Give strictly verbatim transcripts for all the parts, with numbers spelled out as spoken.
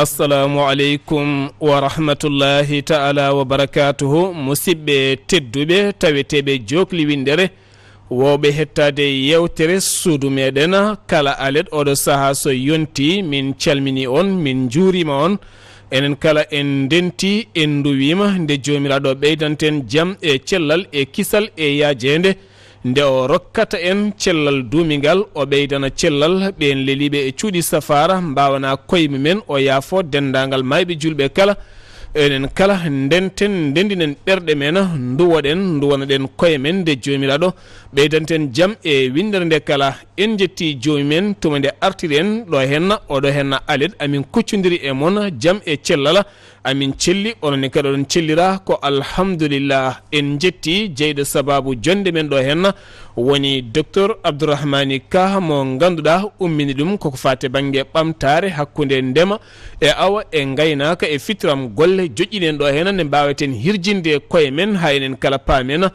Assalamu aleykum wa rahmatullahi ta'ala wa barakatuhu. Musidɓe tedduɓe, taweteeɓe Jokli Winndere, wowɓe hettaade yeewtere suudu meɗen, kala alet oɗo saha so yonti, min calmini on, min njuurima on. Enen kala en ndenti, en nduwima nde Joomiraaɗo ɓeydanten jam e cellal e kisal e yaajeende. Nde o rokkata en cellal duumingal, o ɓeydana cellal ɓeen leliiɓe e cuuɗi safaara, mbaawana koye mumen, o yaafo denndaangal maayɓe juulɓe kala. Enen kala ndenten, ndenndinen ɓerɗe men, nduwoɗen, nduwanaɗen koye men nde Joomiraaɗo ɓeydanten jam e winndere nde kala. En njetti Joomi men tuma nde artiren ɗo henna, oɗo henna alet, amin kuccondiri e mon jam e cellal. Amin celli, onon ne kadi oɗon cellira, ko alhamdulillah. En njetti jeyɗo sababu jonnde men ɗo henna, woni Docteur Abdourahmani Ka, mo ngannduɗaa ummini ɗum koko faati bannge ɓamtaare hakkunde ndema e awa e ngaynaaka e fitram golle joƴƴiɗen ɗo henna, nde mbaaweten hirjinde koye men, haa enen kala paamen.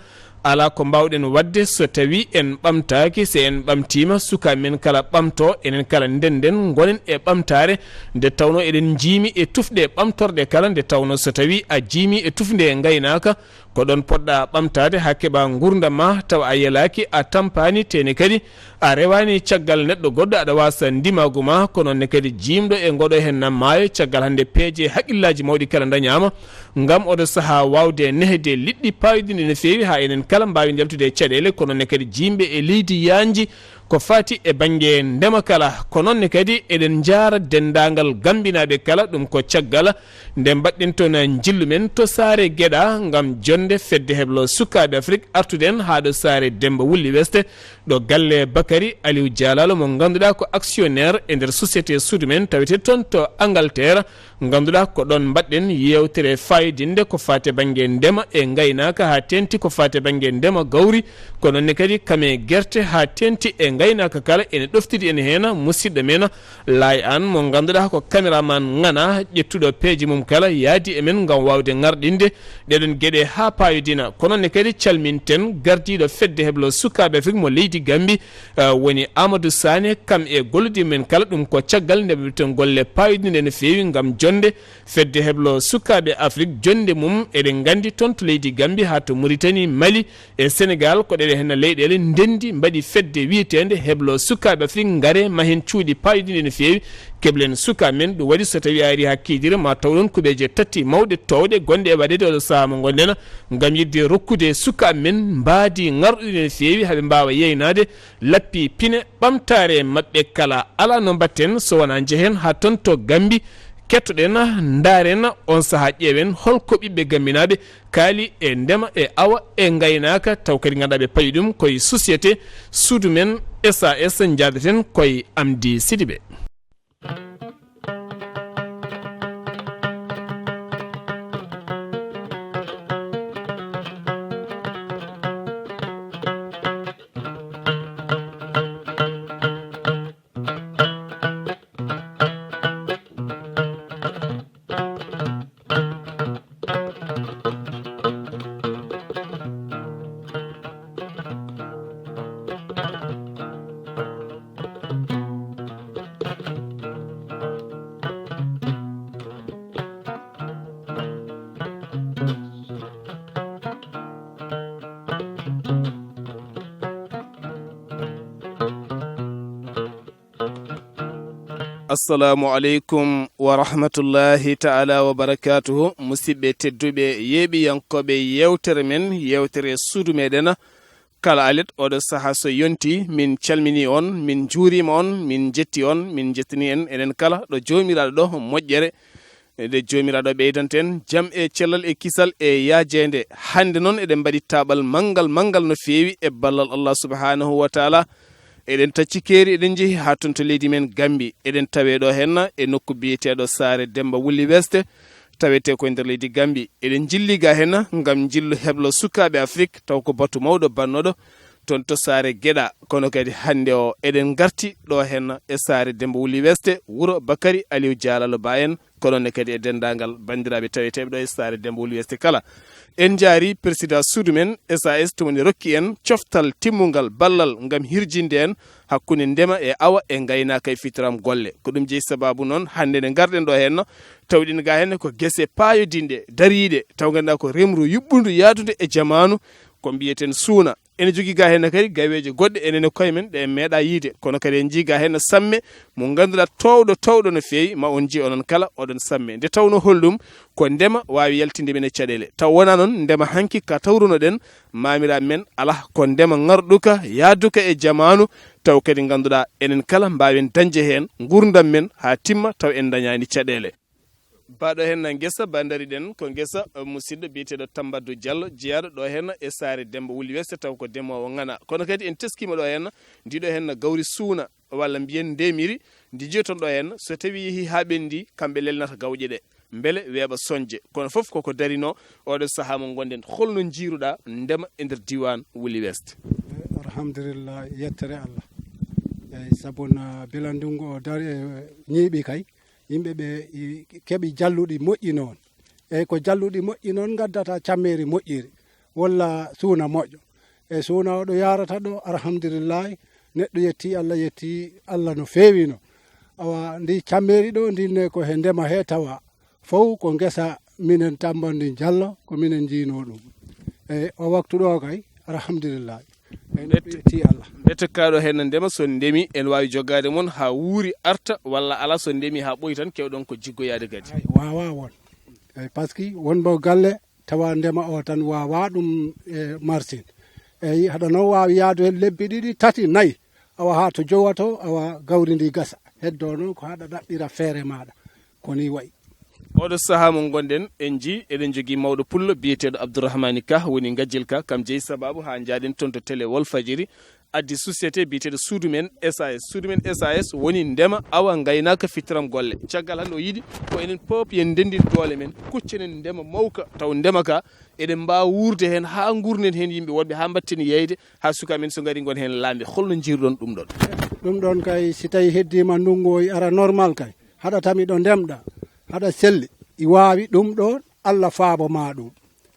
Alaa ko mbaawɗen waɗde so tawii en ɓamtaaki. So en ɓamtiima, sukaaɓe men kala ɓamto, enen kala ndennden, ngonen e ɓamtaare. Nde tawnoo eɗen njiimi e tufɗe ɓamtorɗe kala, nde tawnoo so tawii a jiimi e tufnde e ngaynaaka, ko ɗoon poɗɗaa ɓamtaade haa keɓaa nguurndam ma, tawa a yelaaki, a tampaani, tee ne kadi a rewaani caggal neɗɗo goɗɗo, aɗa waasa ndimaagu ma. Ko noon ne kadi jiimɗo e ngoɗo henna maayo, caggal hannde peeje haqqillaaji mawɗi kala ndañaama, ngam oɗo sahaa waawde nehde liɗɗi paayodinɗi no feewi haa enen kala mbaawi njaltude e caɗeele, ko noon ne kadi jiimɓe e leydi yaanji ko faati e bannge ndema kala. Ko noon ne kadi eɗen njaara denndaangal Gambinaaɓe kala, ɗum ko caggal nde mbaɗɗen toon njillu men to Saare Geɗa ngam jonnde fedde heblo sukaaɓe Afrik. Artuɗen haa ɗo Saare Demba Wulli Weste, ɗo galle Bakary Aliou Dialalo, mo ngannduɗaa ko actionnaire e nder société suudu men, tawetee toon to Angleterre. Ngannduɗaa ko ɗoon mbaɗɗen yeewtere faayidinnde ko faati e bannge ndema e ngaynaaka, haa teeŋti ko faati e bannge ndema gawri, ko noon ne kadi kame gerte, haa teeŋti e ngaynaaka kala. Ene ɗoftidi en heen musidɗo men Laay Aan, mo ngannduɗaa ko kameraman ŋana, ƴettuɗo peeje mum kala, yaadi e men ngam waawde ŋarɗinde ɗeɗon geɗe haa paayodina. Ko noon ne kadi calminten gardiiɗo fedde heblo sukaaɓe Afrik mo leydi Gambi, eh, woni Amadou Sané, kam e gollude men kala. Ɗum ko caggal nde mbaɗten golle paayodinɗe no feewi ngam jonnde fedde heblo sukaaɓe Afrik. Jonnde mum eɗen nganndi toon to leydi Gambi haa to Mauritanie, Mali, e Senegal, ko ɗeɗe henna leyɗeele ndenndi mbaɗi fedde wiyeteende heblo sukaaɓe Afrik, ngare mahen cuuɗi paayodinɗi no feewi, keɓlen sukaaɓe men. Ɗum waɗi so tawi a ari haa kiidira ma tawɗon kuɓeeje tati mawɗe toowɗe gonɗe e waɗeede oɗo sahaa mo ngonɗen, ngam yiɗde rokkude sukaaɓe men mbaadi ŋarɗuɗi no feewi haa ɓe mbaawa yeynaade lappi pine ɓamtaare maɓɓe kala. Alaa no mbaɗten so wonaa njehen haa toon to Gambi, kettoɗen, ndaaren on sahaa, ƴeewen hol ko ɓiɓɓe Gambinaaɓe kaali e ndema e awa e ngaynaaka, taw kadi ngannduɗaa ɓe payi ɗum koye société suudu men S A S. Njaadaten koye Amdi Sidibe. Assalamu aleykum wa rahmatullahi ta'ala wa barakatuhu. Musidɓe tedduɓe, yeeɓiyankooɓe yeewtere men, yeewtere suudu meɗen, kala alet oɗo sahaa so yonti, min calmini on, min njuurima on, min jetti on, min jettini en, enen kala ɗo Joomiraaɗo ɗo moƴƴere. Nde Joomiraaɗo ɓeydanten jam e cellal e kisal e yaajeende. Hannde noon eɗen mbaɗi taaɓal manngal, manngal no feewi e ballal Allah subhanahu wa taala. Eɗen tacci keeri, eɗen njehi haa toon to leydi men Gambi. Eɗen tawe ɗo henna e nokku biyeteeɗo Saare Demba Wulli Weste, tawetee ko e nder leydi Gambi. Eɗen njilli ga henna ngam njillu heblo sukaaɓe Afrik, taw ko batu mawɗo bannooɗo, toon to saare Geɗa. Kono kadi hannde o eɗen ngarti ɗo heen e saare Demba Wuli Weste, wuro Bakari Aliou Jalalo Ba en, kono ne kadi e denndaangal banndiraaɓe taweteeɓe ɗo e saare Demba Wuli Weste kala. En njaari président suudu men S A S, tuma ne rokki en coftal timmungal ballal ngam hirjinde en hakkunde ndema e awa e ngaynaaka e fitiram golle. Ko ɗum jeyi sababu noon hannde nde ngarɗen ɗo heen, tawɗen ga heen ko gese paayodinɗe, dariiɗe, taw ngannduɗaa ko remru yuɓɓundu yaadude e jamaanu, ko mbiyeten suuna. Ene jogii ga heen kadi gaweeje goɗɗe enen e koye men ɗe en meeɗa yiide, kono kadi en njii ga heen samme mo ngannduɗaa towɗo, towɗo no feewi, ma on njii onon kala oɗon samme. Nde tawnoo holɗum ko ndema waawi yaltinde men e caɗeele. Taw wonaa noon ndema hanki ka tawrunoɗen maamiraaɓe men, alaa, ko ndema ŋarɗuka, yaaduka e jamaanu, taw kadi ngannduɗaa enen kala mbaawen dañde heen nguurndam men haa timma taw en ndañaani caɗeele. Baɗo heen ngesa ba ndariɗen ko ngesa, eh, musidɗo biyeteeɗo Tambadou Diallo, jeyaaɗo ɗo heen e saare Demba Wuli Weste, taw ko demoowo ŋana. Kono kadi en teskiima ɗo heen, ndiɗo heen gawri suuna, walla mbiyen ndemiri, ndi njiyoton ɗo heen, so tawi yehi haa ɓenndi, kamɓe lelnata gawƴe ɗe, mbele weeɓa soñde. Kono fof koko darino oɗo sahaa mo ngonɗen. Holno njiiruɗa ndema e nder diiwaan Wuli West? Alhamdulillah, yettere Allah. Eyyi, sabu na bila ndungu o dari, e, ñiiɓi kay, yimɓe ɓe i-, keɓi jalluɗi moƴƴi noon. Eyyi, ko jalluɗi moƴƴi noon ngaddata cammeeri moƴƴiri, walla suuna moƴƴo. E suuna o ɗo yaarata ɗo, alhamdulillahi, neɗɗo yetti Allah, yetti Allah no feewi no. Awa, ndi cammeeri ɗo, ndin ne ko he ndema he tawa. Fow ko ngesa minen Tambandi Jallo, ko minen njiinoo ɗum. E o waktu ɗo kay, alhamdulillahi. En Nde- ƴetti Allah. Nde tokkaaɗo heen ndema, so ndemi, en waawi jogaade mon haa wuuri arta, walla alaa, so ndemi haa ɓooyi tan, kewɗon ko jiggoyaade kadi. Ay, waawaa won. Eyi, par ce que won mbo galle tawa ndema o tan waawaa ɗum, e, marsin. Eyi, haɗa noon waawi yaadu heen lebbi ɗiɗi, tati, nayi, awa haa to jowato, awa gawri ndi gasa. Heddo noon ko haɗa ɗaɓɓira feere maaɗa. Ko ni wayi. Oɗo sahaa mo ngonɗen, en njii, eɗen njogii mawɗo pullo biyeteeɗo Abdourahmani Ka, woni Ngajjel Ka, kam jeyi sababu haa njaaɗen toon to télé Walfadjiri, addi société biyeteeɗo Suudu Men S A S. Suudu Men S A S woni ndema, awa, ngaynaaka, fittiram golle. Caggal hannde o yiɗi ko enen pop yen ndenndin doole men, kuccenen ndema mawka, taw ndema ka eɗen mbaawa wuurde heen haa nguurnden heen yimɓe woɗɓe, haa mbatten yeeyde, haa sukaaɓe men so ngari ngon heen laamɓe. Holno njiirɗon ɗum ɗon? Ɗum ɗon kay, si tawi heddiima ndunngu o ara normal kay, haɗa tami ɗo ndemɗa, haɗa selli, i waawi ɗum ɗon, Allah faabo ma ɗum.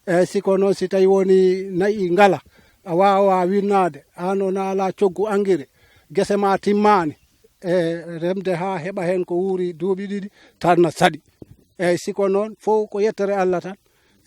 E si ko noon, si tawi woni nayi ngala, a waawa winnaade, aan o naalaa coggu engrais, gese ma timmaani, e remde haa heɓa heen ko wuuri duuɓi ɗiɗi, tan na saɗi. Eyi, si ko noon, fof ko yettere Allah tan.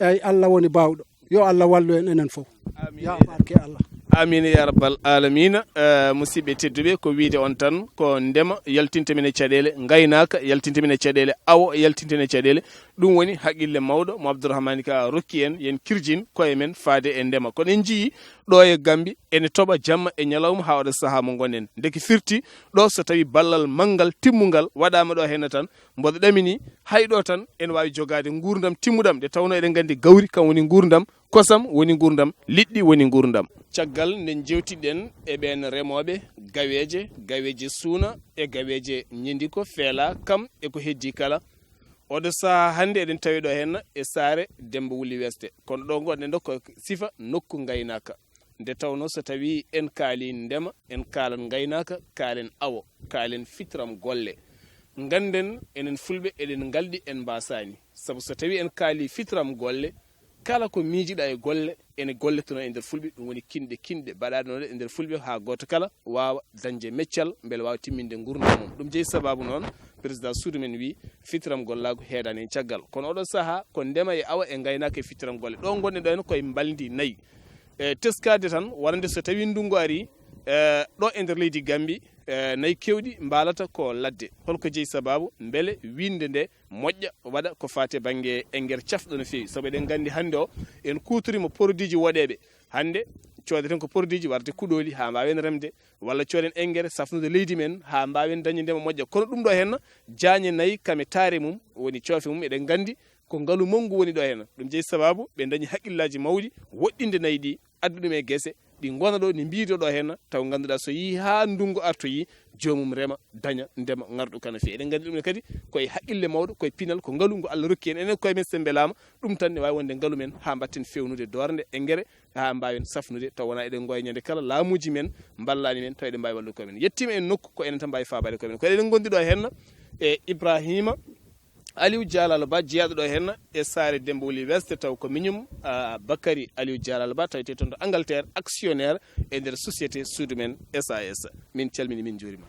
Eyi, Allah woni baawɗo. Yo Allah wallu en enen fof. Amiin. Ya barke Allah. Amiin ya rabbal aalamiina. Eh, musidɓe tedduɓe, ko wiyde on tan, ko ndema yaltinta men e caɗeele, ngaynaaka yaltinta men e caɗeele, awo yaltinta men e caɗeele. Ɗum woni haqqille mawɗo mo Abdourahmani Ka rokki en, yen kirjin koye men faade e ndema. Kono en njiyii ɗo e Gambi, ene toɓa jamma e ñalawma haa oɗo sahaa mo ngonɗen. Ndeke firti ɗo, so tawi ballal manngal timmungal waɗaama ɗo heen tan, mboɗo ɗamini, hay ɗo tan ene waawi jogaade nguurndam timmuɗam, nde tawnoo eɗen nganndi gawri kam woni nguurndam, kosam woni nguurndam, liɗɗi woni nguurndam. Caggal nde njeewtiɗen e ɓeen remooɓe gaweeje, gaweeje suuna e gaweeje ñendiko, feela kam e ko heddii kala, oɗo sahaa hannde eɗen tawi ɗo heen e saare Demba Wuli Weste. Kono ɗo ngonɗen ɗo ko sifa nokku ngaynaaka. Nde tawnoo so tawii en kaalii ndema, en kaalan ngaynaaka, kaalen awo, kaalen fitram golle. Ngannden enen Fulɓe eɗen ngalɗi, en mbaasaani. Sabu so tawii en kaalii fitram golle, kala ko miijiɗaa e golle, ene golletonoo e nder Fulɓe, ɗum woni kinɗe, kinɗe baɗaaɗe noon e nder Fulɓe haa gooto kala waawa dañde meccal, mbele waawa timminde nguurndam mum. Ɗum jeyi sababu noon, président suudu men wii, fitram gollaagu heedaani heen caggal. Kono oɗo sahaa, ko ndema e awa e ngaynaaka e fitram golle. Ɗo ngonɗen ɗo heen koye mbalndi nayi. E, teskaade tan, wonande so tawii ndunngu arii, e, ɗo e nder leydi Gambi, e, nayi keewɗi mbaalata ko ladde. Holko jeyi sababu? Mbele winnde nde moƴƴa, waɗa ko faati e bannge engrais cafɗo no feewi. Sabu eɗen nganndi hannde o, en kuutoriima produit ji woɗeeɓe. Hannde coodeten ko produit ji warde kuɗooli haa mbaawen remde, walla cooden engrais safnude leydi men haa mbaawen dañde ndema moƴƴa. Kono ɗum ɗo heen, jaañe nayi kam e taare mum, woni coofe mum, eɗen nganndi ko ngalu manngu woni ɗo heen. Ɗum jeyi sababu ɓe dañi haqqillaaji mawɗi woɗɗinde nayi ɗi, addu ɗum e gese, ɗi ngona ɗo, ɗi mbiido ɗo henna, taw ngannduɗaa so yii haa ndunngu artoyi, joomum rema, daña, ndema, ngarɗu kana feewi. Eɗen nganndi ɗum ne kadi koye haqqille mawɗo, koye pinal, ko ngalu ngu Allah rokki en, enen koye men so en mbelaama, ɗum tan ne waawi wonde ngalu men haa mbatten fewnude doornde e ngere, haa mbaawen safnude, taw wonaa eɗen ngoya ñande kala laamuuji men mballaani men, taw eɗen mbaawi wallude koye men. Yettiima en nokku, ko enen tan mbaawi faabaade koye men. Ko eɗen ngondi ɗo henna e Ibrahima Aliou Dialal Ba, jeyaaɗo ɗo henna e saare Demba Wuli West, taw ko miñum, ah, Bakary Aliou Dialal Ba, tawetee toon to Angleterre, actionnaire e nder société suudu men S A S. Min calmini, min njuurima.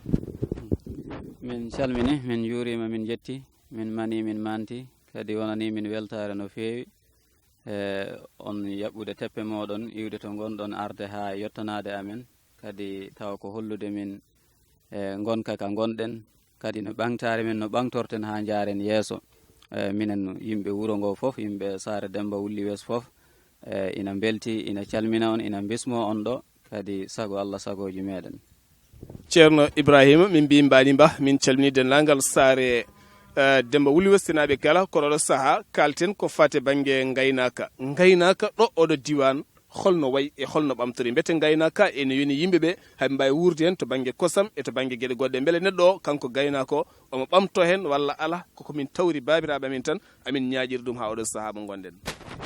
Min calmini, min njuurima, min jetti, min mani, min manti, kadi wonani min weltaare no feewi. E on yaɓɓude teppe moɗon, iwde to ngonɗon, arde haa yottanaade amen, kadi tawa ko hollude min e ngonka ka ngonɗen, kadi no ɓamtaare men no ɓamtorten haa njaaren yeeso. E minen yimɓe wuro ngo fof, yimɓe saare Demba Wulli West fof, e ina mbelti, ina calmina on, ina mbismo on ɗo, kadi sago Allah sagooji meɗen. Ceerno Ibrahima, min mbiyi mbaɗi mba, min calmini denndaangal saare, eh, Demba Wuli Westinaaɓe kala, kono oɗo sahaa kaalten ko faati bannge ngaynaaka. Ngaynaaka ɗo oɗo diiwaan, holno wayi e holno ɓamtori? Mbete ngaynaaka ene yoni yimɓe ɓe, hay ɓe mbaawi wuurde heen to bannge kosam e to bannge geɗe goɗɗe. Mbele neɗɗo o, kanko gaynaako o, omo ɓamtoo heen walla alaa? Koko min tawri baabiraaɓe amin tan, amin ñaaƴiri ɗum haa oɗo sahaa mo ngonɗen.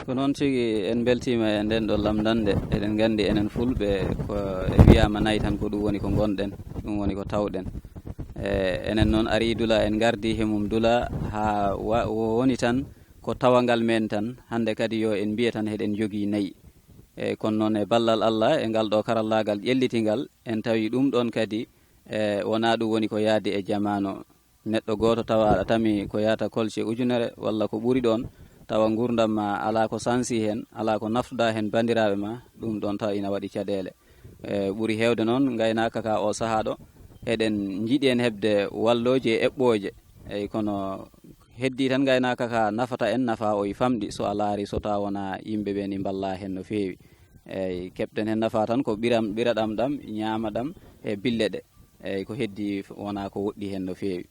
Ko noon tigi, en mbeltiima e ndeen ɗo lamndannde. Eɗen nganndi enen Fulɓe, ko e wiyaama nayi tan, ko ɗum woni ko ngonɗen, ɗum woni ko tawɗen. E enen noon arii dula, en ngardii he mum dula, haa wa-, woni tan ko tawangal men tan. Hannde kadi yo en mbiye tan heɗen njogii nayi. E kono noon e ballal Allah e ngal ɗo karallaagal ƴellitingal, en tawi ɗum ɗoon kadi, e wonaa ɗum woni ko yahdi e jamaanu. Neɗɗo gooto tawa aɗa tami ko yahata kolce ujunere walla ko ɓuri ɗoon, tawa nguurndam ma alaa ko sansi heen, alaa ko naftuɗaa heen banndiraaɓe ma, ɗum ɗoon tawa ina waɗi caɗeele. E, ɓuri heewde noon, ngaynaaka ka o sahaa ɗo, eɗen njiɗi heen heɓde wallooji e eɓɓooje. Eyi, kono heddii tan ngaynaaka ka nafata en, nafa o e famɗi, so a laari, so tawa wonaa yimɓe ɓe ni mballa heen no feewi. Eyi, keɓten heen nafa tan ko ɓiram-, ɓiraɗam ɗam, ñaamaɗam e bille ɗe. Eyi, ko heddii f-, wonaa ko woɗɗi heen no feewi.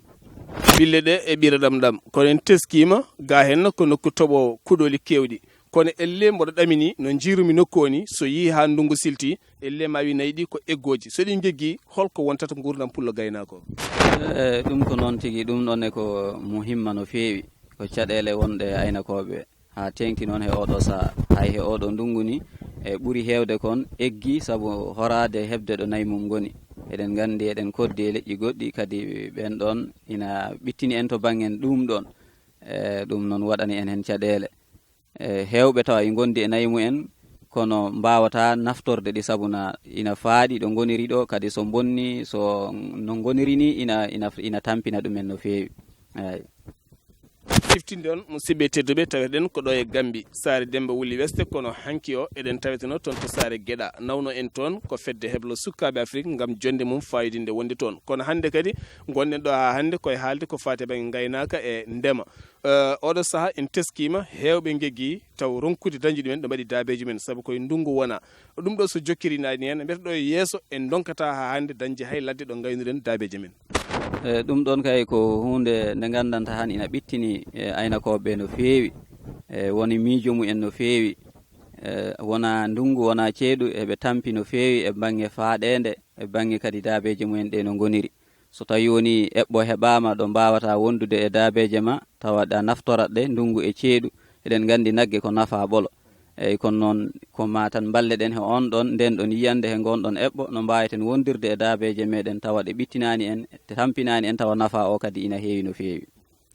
Bille ɗe e ɓiraɗam ɗam, kono en teskiima, gaa heen ko nokku toɓo kuɗoli keewɗi. Kono ellee mboɗo ɗamini, no njiirumi nokku o ni, so yii haa ndunngu silti, ellee ma wi nayi ɗi ko eggooji. So ɗi ngeggii, holko wontata nguurndam pullo gaynaako? E, ɗum ko noon tigi, ɗum ɗoon ne ko muhimma no feewi. Ko caɗeele wonɗe e aynakooɓe. Haa teeŋti noon he ooɗoo sahaa. Hay he ooɗoo ndunngu ni, e ɓuri heewde kon eggi sabu horaade heɓde ɗo nayi mum ngoni. Eɗen nganndi eɗen koddi e leƴƴi goɗɗi, kadi ɓeen ɗoon ina ɓittini en to banngen ɗum ɗoon. E ɗum noon waɗani en heen caɗeele. E heewɓe tawa e ngondi e nayi mumen, kono mbaawataa naftorde ɗi sabu na ina faaɗi ɗo ngoniri ɗo, kadi so mbonni, so no ngoniri ni ina, ina, ina tampina ɗumen no feewi. Eey. Siftinde on, musidɓe tedduɓe, taweteɗen ko ɗo e Gambi, saare Demba Wuli Weste, kono hanki o eɗen taweteno toon to saare Geɗa. Nawno en toon ko fedde heblo sukkaaɓe Afrik ngam jonde mum faayodinde wonde toon. Kono hannde kadi ngonɗen ɗo haa hannde koye haalde ko faati e bannge ngaynaaka e ndema. Eh, oɗo sahaa en teskiima heewɓe ngeggi taw ronkude dañde ɗumen ɗo mbaɗi daabeeji men, sabu koye ndunngu wona. Ɗum ɗo so jokkirinaani heen, mbiyata ɗo e yeeso en ndonkataa haa hannde dañde hay ladde ɗo ngaynuɗen daabeeje men. E, ɗum ɗoon kay ko huunde nde nganndanta han ina ɓittini, e, aynakooɓe ɓe no feewi. E, woni miijo mumen no feewi. E, wona ndunngu, wona ceeɗu, eɓe tampi no feewi e bannge faaɗeende, e bannge kadi daabeeje mumen ɗe no ngoniri. So tawii wonii eɓɓo heɓaama ɗo mbaawata wondude e daabeeje ma, tawa ɗa naftorat ɗe ndunngu e ceeɗu, eɗen nganndi nagge ko nafaa ɓolo. Eey, kono noon ko ma tan mballe ɗen he oon ɗoon, ndeen ɗoon yiyannde he ngoon ɗoon eɓɓo, no mbaaweten wondirde e daabeeje meɗen tawa ɗe ɓittinaani en, ɗe tampinaani en, tawa nafaa o kadi ina heewi no feewi.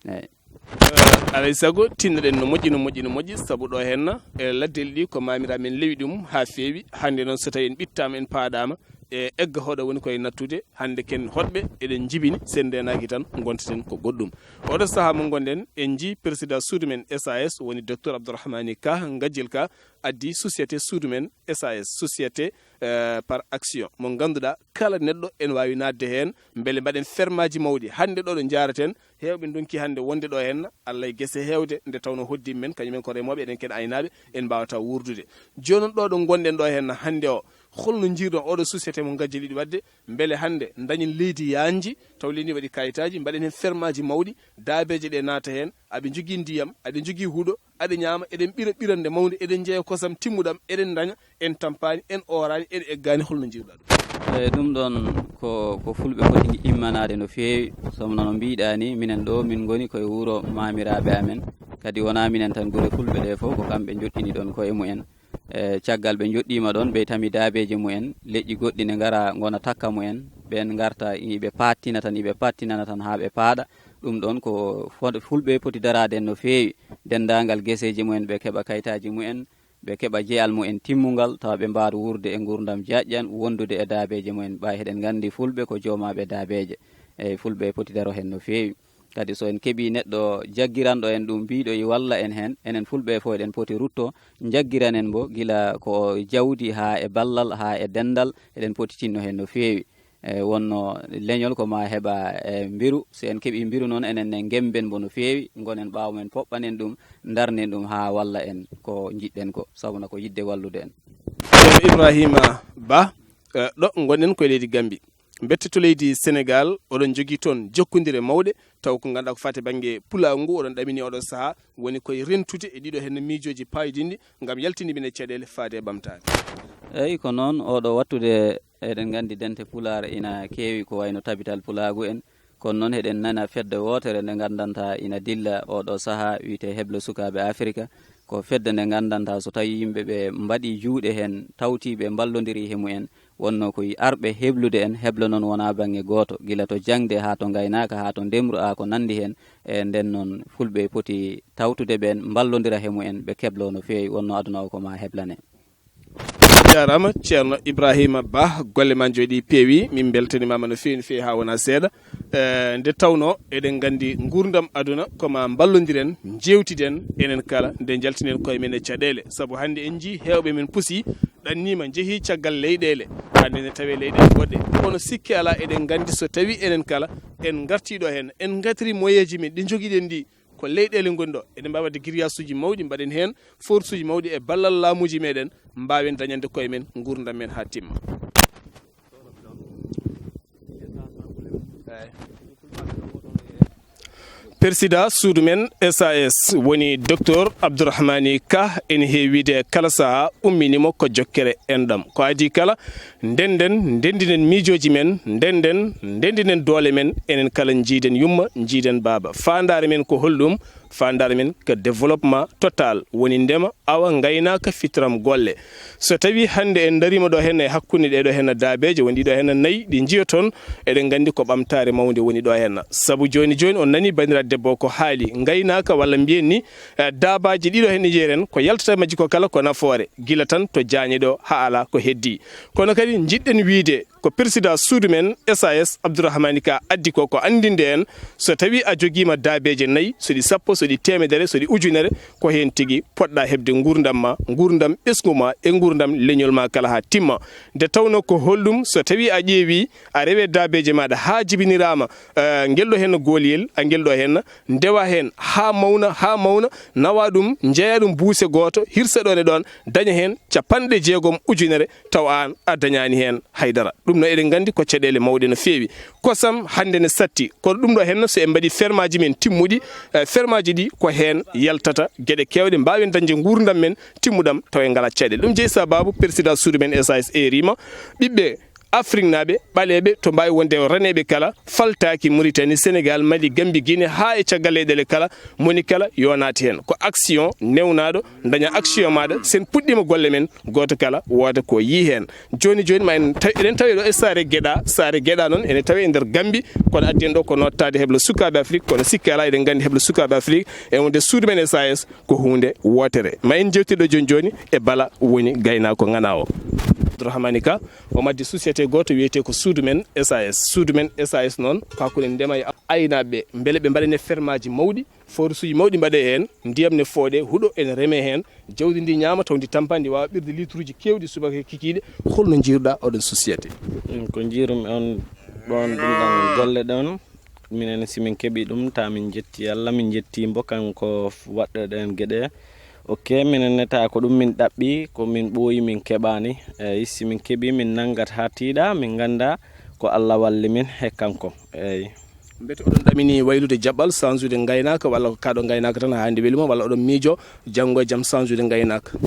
Eey. Eh, alay sago, tinnoɗen no moƴƴi, no moƴƴi, no moƴƴi, sabu ɗo henna, e laddeli ɗi ko maamiraaɓe men lewi ɗum haa feewi. Hannde noon so tawii en ɓittaama, en paaɗaama, e egga hoɗo woni koye nattude. Hannde ken hoɗɓe, eɗen njibini, sen ndeenaaki tan, ngontaten ko goɗɗum. Oɗo sahaa mo ngonɗen, en njii président suudu men S A S, woni docteur Abdourahmani Ka, Ngajjel Ka, addi société suudu men S A S, société, eh, par action, mo ngannduɗaa kala neɗɗo ene waawi naatde heen, mbele mbaɗen fermaaji mawɗi. Hannde ɗo ɗo njaaraten, heewɓe ndonki hannde wonde ɗo heen, Allah e gese heewde, nde tawnoo hoddii men, kañum en ko remooɓe, eɗen ken aynaaɓe, en mbaawataa wuurdude. Jooni noon ɗo ɗo ngonɗen ɗo heen hannde o, Holno njiiruɗon oɗo société mo ngajjeliɗi waɗde, mbele hannde dañen leydi yaanji, taw leydi ndi waɗi kayitaaji, mbaɗen heen fermaaji mawɗi, daabeeje ɗe naata heen, aɓe njogii ndiyam, aɓe njogii huɗo, aɓe ñaama, eɗen ɓira ɓirande mawnde, eɗen njeeya kosam timmuɗam, eɗen ndaña, en tampaani, en ooraani, en eggaani, holno njiiruɗaa ɗum? Eyi, ɗum ɗoon ko, ko fulɓe poti immanaade no feewi, sabu no mbiiɗaa ni, minen ɗo min ngoni koye wuro maamiraaɓe amen, kadi wonaa minen tan, gure fulɓe ɗe fof ko kamɓe njoɗɗini ɗoon koye mumen. E caggal ɓe njoɗɗiima ɗoon, ɓe tami daabeeje mumen, leƴƴi goɗɗi ne ngara ngona takka mumen, ɓeen ngarta iɓe paattina tan, iɓe paattinana tan haa ɓe paaɗa. Ɗum ɗoon ko fo-, fulɓe poti daraade heen no feewi, denndaangal geseeji mumen, ɓe keɓa kayitaaji mumen, ɓe keɓa jeyal mumen timmungal, tawa ɓe mbaawat wuurde e nguurndam jaajƴan, wondude e daabeeje mumen. Ɓay heɗen nganndi fulɓe ko joomaaɓe daabeeje, eyi, fulɓe poti daro heen no feewi. Kadi so en keɓii neɗɗo jaggiranɗo en ɗum, mbiiɗo i walla en heen, enen fulɓe fof eɗen poti rutto, njaggiranen mbo gila ko jawdi haa e ballal, haa e denndal, eɗen poti tinno heen no feewi. E wonno leñol ko ma heɓa e mbiru, so en keɓii mbiru noon, enen ne ngemben mbo no feewi, ngonen ɓaawo men, poɓɓanen ɗum, ndarnen ɗum haa walla en ko njiɗɗen ko, sabu na ko yiɗde wallude en. Ceerno Ibrahima Ba, e, ɗo ngonɗen ko e leydi Gambi. Mbette to leydi Senegaal, oɗon njogii toon jokkondire mawɗe, taw ko ngannduɗaa ko faati e bannge pulaagu ngu, oɗon ɗamini oɗo sahaa, woni koye rentude e ɗiɗo heen miijooji paayodinɗi ngam yaltinde ɓe caɗeele faade e ɓamtaare. Eyi, ko noon, oɗo wattude eɗen nganndi dente pulaar ina keewi ko wayno tabital pulaagu en, kono noon eɗen nana fedde wootere nde nganndantaa ina dilla oɗo sahaa wiyetee Heblo Sukaaɓe Afrika. Ko fedde nde nganndantaa so tawii yimɓe ɓe mbaɗii juuɗe heen, tawtii ɓe mballondirii he mumen, wonnoo ko arɓe heblude en, heblo noon wonaa bannge gooto, gila to jaŋde haa to ngaynaaka haa to ndemru haa ko nanndi heen. E nden noon, fulɓe poti tawtude ɓeen, mballondira he mumen, ɓe kebloo no feewi, wonnoo aduna o ko ma heblane. Jaaraama, Ceerno Ibrahima Ba, golle ma njooɗii peewi, min mbeltaniima ma no feewi, no feewi haa wonaa seeɗa. E, nde tawnoo eɗen nganndi nguurndam aduna ko ma mballondiren, njeewtiden enen kala, nde njaltinen koye men e caɗeele. Sabu hannde en njii heewɓe men pusi, ɗanniima, njehii caggal leyɗeele, hannde ne tawee leyɗeele goɗɗe. Kono sikke alaa, eɗen nganndi so tawii enen kala en ngartii ɗo heen, en ngartirii moyeeji men ɗi njogiɗen ɗi, ko leyɗeele ngoni ɗo. Eɗen mbaawi waɗde giryaasuuji mawɗi, mbaɗen heen forsuuji mawɗi e ballal laamuuji meɗen, mbaawen dañande koye men nguurndam men haa timma. Persidaa suudu men S A S woni Docteur Abdourahmani Ka, ene heewi wiyde kala sahaa ummini mo ko jokkere enɗam. Ko adii kala, ndennden, ndenndinen miijooji men, ndennden, ndenndinen doole men, enen kala njiiden yumma, njiiden baaba. Faandaare men ko holɗum? Faandaare men ko développement total, woni ndema, awa, ngaynaaka, fitiram golle. So tawii hannde en ndariima ɗo heen e hakkunde ɗee ɗo heen daabeeje, woni ɗii ɗo heen nayi ɗi njiyoton, eɗen nganndi ko ɓamtaare mawnde woni ɗo heen. Sabu jooni jooni on nanii banndiraaɗo debbo ko haali, ngaynaaka walla mbiyen ni, eh, daabaaji ɗii ɗo heen njiyeren ko yaltata majji ko kala ko nafoore, gila tan to jaañe ɗo haa alaa ko heddii. Kono kadi njiɗɗen wiyde ko persidaa suudu men S A S Abdourahmani Ka addi ko, ko anndinde en, so tawii a jogiima daabeeje nayi, so ɗi sappo, so ɗi teemedere, so ɗi ujunere, ko heen tigi poɗɗaa heɓde nguurndam ma, nguurndam ɓesngu ma e nguurndam leñol ma kala haa timma. Nde tawnoo ko holɗum, so tawii a ƴeewii, a rewee daabeeje maaɗa haa jibiniraama, eh, ngel ɗo heen gooliyel, a ngel ɗo heen, ndewa heen haa mawna, haa mawna, nawa ɗum, njeeya ɗum buuse gooto, hirsa ɗoon e ɗoon, daña heen capanɗe jeegom ujunere, taw aan a dañaani heen hay dara. Ɗum no eɗen nganndi ko caɗeele mawɗe no feewi. Kosam hannde ne satti, kono ɗum ɗo heen so en mbaɗii fermaaji men timmuɗi, eh, fermaaji ɗi ko heen yaltata geɗe keewɗe, mbaawen dañde nguurndam men timmuɗam taw en ngalaa caɗeele. Ɗum jeyi sababu persidaa suudu men S A S eeriima ɓiɓɓe Afriknaaɓe ɓaleeɓe to mbaawi wonde reneeɓe kala, faltaaki Muritani, Senegaal, Mali, Gambi, Gine, haa e caggal leyɗeele kala, moni kala yo naat heen. Ko action newnaaɗo, daña action maaɗa, so en puɗɗiima golle men, gooto kala wooda ko yii heen. Jooni jooni ma en taw, eɗen tawi ɗo e Saare Geɗa, Saare Geɗa noon ene tawi e nder Gambi, kono addi en ɗo ko noottaade heblo sukaaɓe Afrik, kono sikke alaa eɗen nganndi heblo sukaaɓe Afrik e wonde suudu men S A S ko huunde wootere. Ma en njewtido jooni jooni e Bala woni gaynaako ŋana o. Abdourahmani Ka, o maddi société gooto wiyetee ko Suudu Men S A S. Suudu Men S A S noon, ko hakkunde ndema e aynaaɓe, mbele ɓe mbaɗane fermaaji mawɗi, forsuuji mawɗi mbaɗe heen, ndiyam ne fooɗe, huɗo ene reme heen, jawdi ndi ñaama taw ndi tampa, ndi waawa ɓirde litruuji keewɗi subaka e kikiiɗe. Holno njiiruɗaa oɗon société? Mm, ko njiirumi on ɗoon, ɗum ɗon golle ɗon, minen si min keɓii ɗum, ta min njetti Alla, min njetti mbo kanko f-, waɗɗo ɗeen geɗe. Ok, minen neta ko ɗum min ɗaɓɓi, ko min ɓooyi, min keɓaani. Eyi, si min keɓi, min nanngat haa tiiɗa, min ngannda ko Allah walli min he kanko. Eyi. Mbete oɗon ɗamini waylude jaɓɓal, sansude ngaynaaka, walla ko kaɗo ngaynaaka tan haa hannde weli mo, walla oɗon miijo janngo e jam sansude ngaynaaka?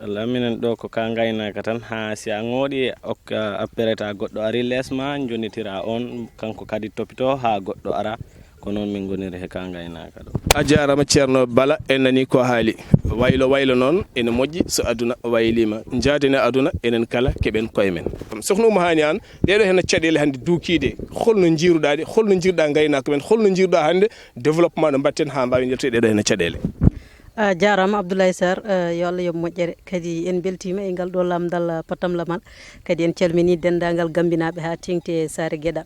Allah, minen ɗo ko ka ngaynaaka tan, haa si a ŋooɗi, okka, a pereta goɗɗo ari lees ma, njonnitira on, kanko kadi topito haa goɗɗo ara. Ko noon min ngoniri he ka ngaynaaka ɗo. A jaaraama, Ceerno Bala, en nani ko haali. Waylo waylo noon ene moƴƴi so aduna waylima. Njaaden e aduna, enen kala keɓen koye men. Sokhna Oumou Hani Anne, ɗeɗo heen caɗeele hannde dukiiɗe, holno njiiruɗaa ɗe, holno njiiruɗaa ngaynaaka men, holno njiiruɗaa hannde développement ɗo mbaɗten haa mbaawen yaltude ɗeɗo heen caɗeele? A jaaraama Abdoulaye Sarr, eh, yo Allah yoɓ moƴƴere. Kadi en mbeltiima e ngal ɗo lamndal, eh, patamlamal. Kadi en calminii denndaangal Gambinaaɓe haa teeŋti e Saare Geɗa.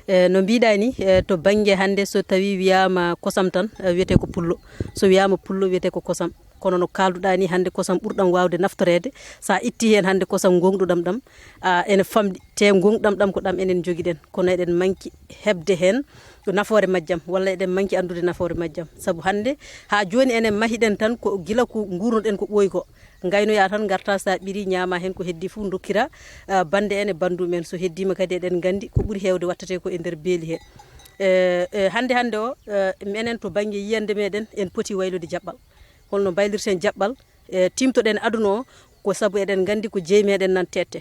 Eh, no mbiɗa ni, eh, to bannge hannde so tawi wiyaama kosam tan, eh, wiyetee ko pullo. So wiyaama pullo wiyetee ko kosam. Kono no kaalduɗaa ni hannde kosam ɓurɗam waawde naftoreede. So a itti heen hannde kosam ngonɗuɗam ɗam, a, ene famɗi. Te ngonɗam ɗam ko ɗam enen njogiɗen. Kono eɗen manki heɓde heen nafoore majjam, walla eɗen manki anndude nafoore majjam. Sabu hannde haa jooni enen mahiɗen tan ko gila ko nguurnoɗen ko ɓooyi ko. Ngaynoyaa tan ngarta sa ɓiri ñaama heen ko heddi fof ndokkira, ah, bannde en e banndum en. So heddiima kadi eɗen nganndi ko ɓuri heewde wattete ko e nder beeli he. Eh, eh, hannde hannde o, eh, menen to bannge yiyannde meɗen en poti waylude jaɓɓal. Holno mbaylirten jaɓɓal, eh, timtoɗen aduna o ko sabu eɗen nganndi ko jeyi meɗen nan tette.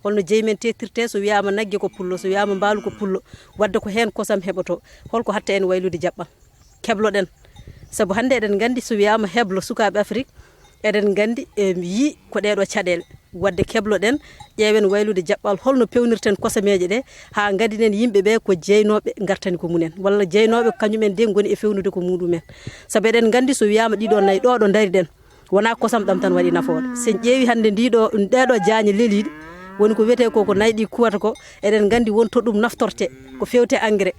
Holno jeyi men tettirte so wiyaama nagge ko pullo, so wiyaama mbaalu ko pullo, wadde ko heen kosam heɓoto. Holko hatta en waylude jaɓɓal? Kebloɗen. Sabu hannde eɗen nganndi so wiyaama heblo sukaaɓe Afrik, eɗen nganndi e yii ko ɗeɗo caɗeele. Wadde kebloɗen, ƴeewen waylude jaɓɓal holno pewnirten kosameeje ɗe, haa ngadinen yimɓe ɓe ko jeynooɓe ngartani ko mumen, walla jeynooɓe kañum en de ngoni e fewnude ko muɗum en. Sabu eɗen nganndi so wiyaama ɗiɗo nayi ɗo ɗo ndariɗen, wonaa kosam ɗam tan waɗi nafoore. So en ƴeewi hannde ndiɗo, ɗeɗo jaañe leliiɗe, woni ko wiyetee ko, ko nayi ɗi kuwata ko, eɗen nganndi won to ɗum naftorte, ko fewte engrais.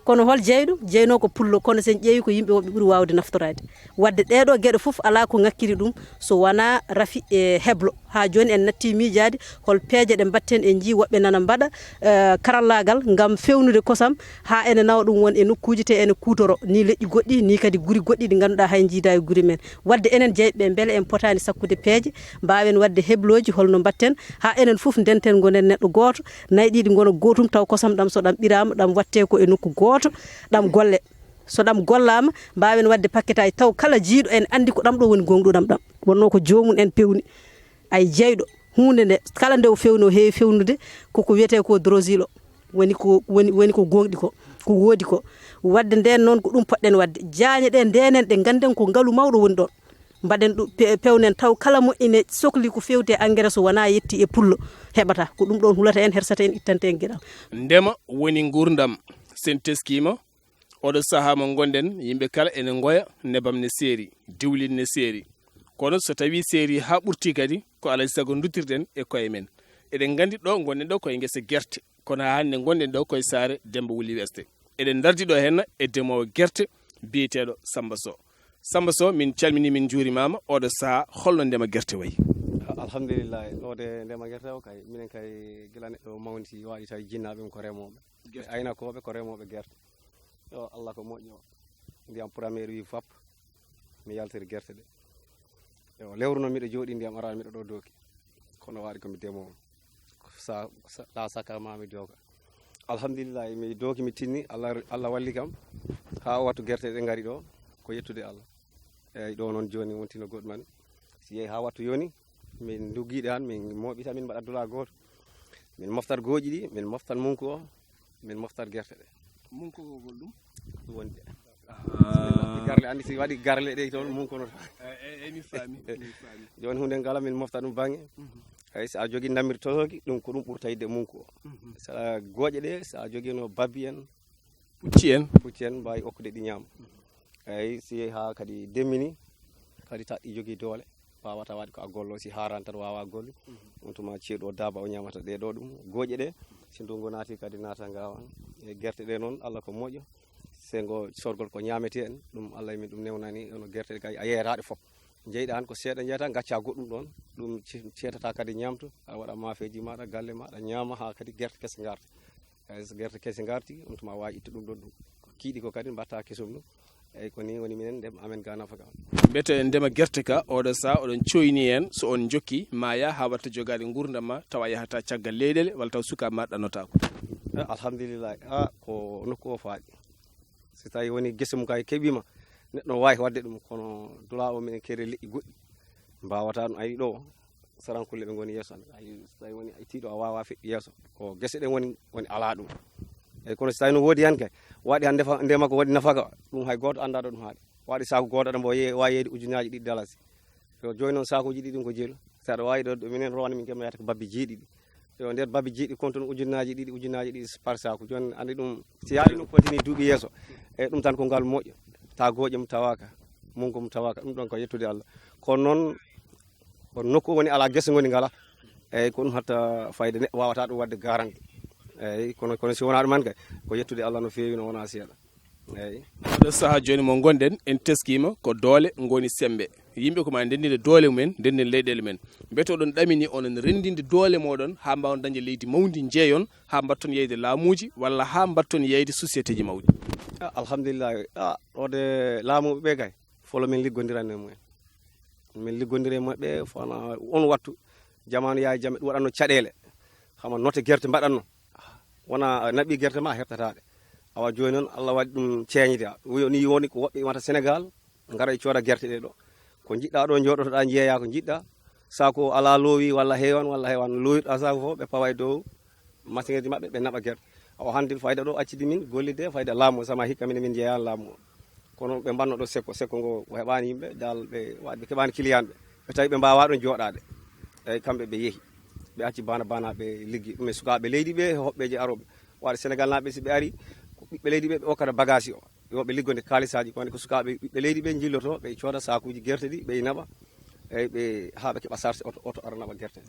Kono hol jeyɗo? Jeynoo ko pullo, kono so en ƴeewi ko yimɓe woɓɓe ɓuri waawde naftoraade. Wadde ɗeɗo geɗe fof alaa ko ŋakkiri ɗum so wonaa rafi e heblo. Haa jooni en natti miijaade hol peeje ɗe mbatten, en njii woɓɓe nana mbaɗa, eh, karallaagal ngam fewnude kosam haa ene nawa ɗum won e nokkuuji te ene kuutoro, ni leƴƴi goɗɗi, ni kadi guri goɗɗi ɗi ngannduɗaa hay njiida e guri men. Wadde enen jeyɓe ɓe, mbele en potaani sakkude peeje, mbaawen waɗde heblooji holno mbaɗten haa enen fof ndenten ngonen neɗɗo gooto, nayi ɗiɗi ngona gootum, taw kosam ɗam so ɗam ɓiraama, ɗam waɗte ko e nokku gooto, ɗam golle. So ɗam gollaama, mbaawen waɗde pakketaaji, taw kala jiyɗo en anndi ko ɗam ɗo woni gooŋɗuɗam ɗam. Wonnoo ko joomum en pewni. Ay jeyɗo, huunde nde, kala nde o fewni, o heewi fewnude, koko wiyetee ko drosilo. Woni ko, woni, woni ko gooŋɗi ko, ko woodi ko. Wadde ndeen noon ko ɗum poɗɗen waɗde. Jaañe ɗe ndenen ɗe, ngannden ko ngalu mawɗo woni ɗoon. Mbaɗen ɗum pe-, pewnen taw kala mo ine sokli ko fewti e engrais so wonaa yetti e pullo heɓata. Ko ɗum ɗoon hulata en, hersata en, ittanta en geɗal. Ndema woni nguurndam. Sen teskiima, oɗo sahaa mo ngonɗen, yimɓe kala ene ngoya, nebam ne seeri, diwlin ne seeri. Kono so tawii seeri haa ɓurti kadi, ko alaa e sago nduttirɗen e koye men. Eɗen nganndi ɗo ngonɗen ɗo koye ngesa gerte, kono haa hannde ngonɗen ɗo koye saare Demba Wuli Weste. Eɗen ndardi ɗo henna e demoowo gerte biyeteeɗo Samba Sow. Samba Sow, min calmini, min njuurimaama. Oɗo sahaa, holno ndema gerte wayi? Alhamdulillahi, ɗo de ndema gerte o kay, minen kay gila neɗɗo mawni si waɗi tawi jinnaaɓe mum ko remooɓe. Gerte. Aynakooɓe ko remooɓe gerte. Yo Allah ko moƴƴo. Ndiyam premier wi fap, mi yaltiri gerte ɗe. Yo lewru noon miɗo jooɗi, ndiyam araani, miɗo ɗo dooki. Kono waɗi ko mi demoowo. Sa, sa, la saka ma mi dooka. Alhamdulillah, mi dooki, mi tinni. Allah, Allah walli kam. Haa o wattu gerte ɗe ngari ɗo, ko yettude Allah. Eyyi, ɗo noon jooni wonti no goɗɗum en. Si yehi haa wattu yoni, min nduggiɗe han, min mooɓita, min mbaɗa dula gooto. Min moftat gooƴi ɗi, min moftat munku o, min moftat gerte ɗe. Munku o hol ɗum? Ɗum woni ɗe. Ah. So min mofti garle, anndi si waɗi garle ɗe toon, munku no. Eh, eh, eh, mi faami, mi faami. Jooni huunde ngala min mofta ɗum baŋnge. Mhm. Eyi, so a jogii ndamiri tosoki, ɗum ko ɗum ɓurta yiɗde munku o. Mhm. So a gooƴe ɗe, so a jogiino babbi en, pucci en. Pucci en mbaawi okkude ɗi ñaama. Eyi, si yehi haa kadi demmini, kadi taƴ ɗi jogii doole, waawata waɗde ko a gollo, si haarani tan waawa golli. Mhm. On tuma ceeɗu o daaba o ñaamata ɗe ɗo ɗum, gooƴe ɗe, si ndunngu naati kadi naata ngaawan. E gerte ɗe noon, Allah ko moƴƴo. Senngo sorgol ko ñaametee en, ɗum Allah e min ɗum newnani, ono gerte ɗe kay a yeeyata ɗe fof. Njeyɗa han ko seeɗa njeyata, ngacca goɗɗum ɗoon, ɗum ce-, ceetata kadi ñaamtu, a waɗa maafeeji maaɗa, galle maaɗa, ñaama haa kadi gerte kese ngarta. Eyi, so gerte kese ngarti, on tuma waawi ittu ɗum ɗoon ɗum. Ko kiiɗi ko kadi mbatta kesum ɗum. Eyyi, ko ni woni minen ndema amen ga nafaka. Mbete ndema gerte ka, oɗo saha oɗon coyni heen, so on jokki, ma yaha haa watta jogaade nguurndam ma, tawa a yahataa caggal leyɗeele, walla taw sukaaɓe ma ɗannotaako? Eh, alhamdulillahi, ah, ko nokku o faaɗi. So tawi woni gese mum kay keɓiima, neɗɗo no waawi waɗde ɗum, kono dula o minen keere leƴƴi goɗɗi. Mbaawata ɗum, ayi ɗo, sarankulle ɓe ngoni yeeso amen. Ayi, so tawi woni a ittii ɗo, a waawaa feƴƴi yeeso. Ko gese ɗen woni, woni alaa ɗum. Eyyi, kono so tawi no woodi heen kay, waɗi hannde fa-, ndema ko waɗi nafaka, ɗum hay gooto anndaa ɗo ɗum haaɗi. Waɗi saaku gooto aɗa mbo ye-, waawi yeeyde ujunnaaji ɗiɗi dalasi. Yo, jooni noon saakuuji ɗiɗi ɗum ko jeelu. So aɗa waawi ɗo, ɗo minen rowani min kadi mi yahata ko babbi jeeɗiɗi. Yo, nder babbi jeeɗiɗi, kon toon ujunnaaji ɗiɗi, ujunnaaji ɗiɗi par saaku. Jooni anndi ɗum, si yaawi noon continue duuɓi yeeso. Eyyi, ɗum tan ko ngal moƴƴo. Taa gooƴe mum tawaaka, mungo mum tawaaka. Ɗum ɗon ko yettude Allah. Kono noon, ko nokku woni alaa, gese ngoni ngalaa. Eyyi, ko ɗum hatta fayda, neɗɗo waawata ɗum waɗde garanti. Eyyi, kono, kono si wonaa ɗum heen kay, ko yettude Allah no feewi, no wonaa seeɗa. Eyyi. Oɗo sahaa jooni mo ngonɗen, en teskiima ko doole ngoni semmbe. Yimɓe ko ma ndenndinde doole mumen, ndenndin leyɗeele men. Mbete oɗon ɗamini onon renndinde doole mooɗon haa mbaawon dañde leydi mawndi, njeeyon, haa mbatton yeyde laamuuji, walla haa mbatton yeyde société ji mawɗi? Ah, alhamdulillahi. Ah, ɗo de laamuɓe ɓe kay, folo min liggondiran e mumen. Min liggondiri e maɓɓe, fana on wattu, jamaanu yaay jam, ɗum waɗanno caɗeele. Hama note gerte mbaɗanno. Wona naɓi gerte ma, a heɓtataa ɗe. Awa jooni noon, Allah waɗi ɗum ceeñde. Ɗum woni woni ko woɓɓe iwata Senegal, ngara e cooda gerte ɗe ɗo. Ko njiɗɗa ɗo, njooɗotoɗa, njeeya ko njiɗɗa. Saako alaa loowi walla heewan, walla heewan. Loowiɗa saako fof, ɓe pawa e dow masiŋeeji maɓɓe, ɓe naɓa gerte. Awa hannde fayda ɗo accidi min gollidde, fayda laamu o, sama hikka min, min njeeya laamu o. Kono ɓe mbanno ɗo sekko, sekko ngo o heɓaani yimɓe, dal ɓe waɗi, ɓe keɓaani kiliyanɓe. Ɓe tawi ɓe mbaawaa ɗon jooɗaade. Eyyi, kamɓe ɓe yehi. Ɓe acci bana bana ɓe liggi. Ɗum e sukaaɓe leydi ɓe, hoɓɓeeji arooɓe. Waɗa Senegal naaɓe, si ɓe ari, ko ɓiɓɓe leydi ɓe, ɓe okkata bagage o. Yo ɓe liggonde kaalisaaji, ko woni ko sukaaɓe ɓiɓɓe leydi ɓe njilloto, ɓe cooda saakuuji gerte ɗi, ɓe naɓa. Eyyi, ɓe, haa ɓe keɓa sarse oto, oto ara naɓa gerte.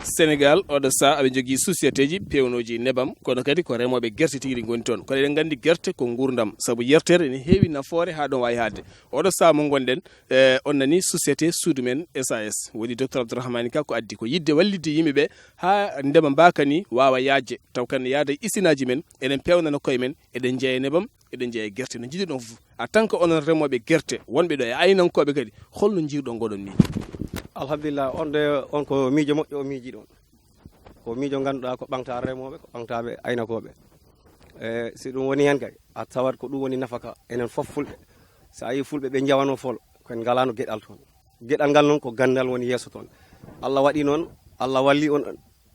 Senegal, oɗo saha aɓe njogii société ji peewnooji nebam, kono kadi ko remooɓe gerte tigi ɗi ngoni toon. Kono eɗen nganndi gerte ko nguurndam, sabu yertere ene heewi nafoore haa ɗon waawi haaɗde. Oɗo saha mo ngonɗen, eh, on nani société suudu men S A S. Woni docteur Abdourahmani Ka ko addi ko yiɗde wallitde yimɓe ɓe haa ndema mbaaka ni waawa yaajde. Taw kadi ne yaada e isinaaji men, eɗen peewnana koye men, eɗen njeeya nebam, eɗen njeeya gerte no njiɗirɗon fof. En tant que onon remooɓe gerte, wonɓe ɗo e aynankooɓe kadi, holno njiirɗon ngoɗon miijo? Alhamdulillah, on de, on ko miijo moƴƴo o miijiɗon. Ko miijo ngannduɗaa ko ɓangta remooɓe, ko ɓangtaaɓe aynakooɓe. E, si ɗum woni heen kay, a tawat ko ɗum woni nafaka enen fof fulɓe. So a yii fulɓe ɓe njawano folo, ko en ngalaano geɗal toon. Geɗal ngal noon ko ganndal woni yeeso toon. Allah waɗi noon, Allah walli on,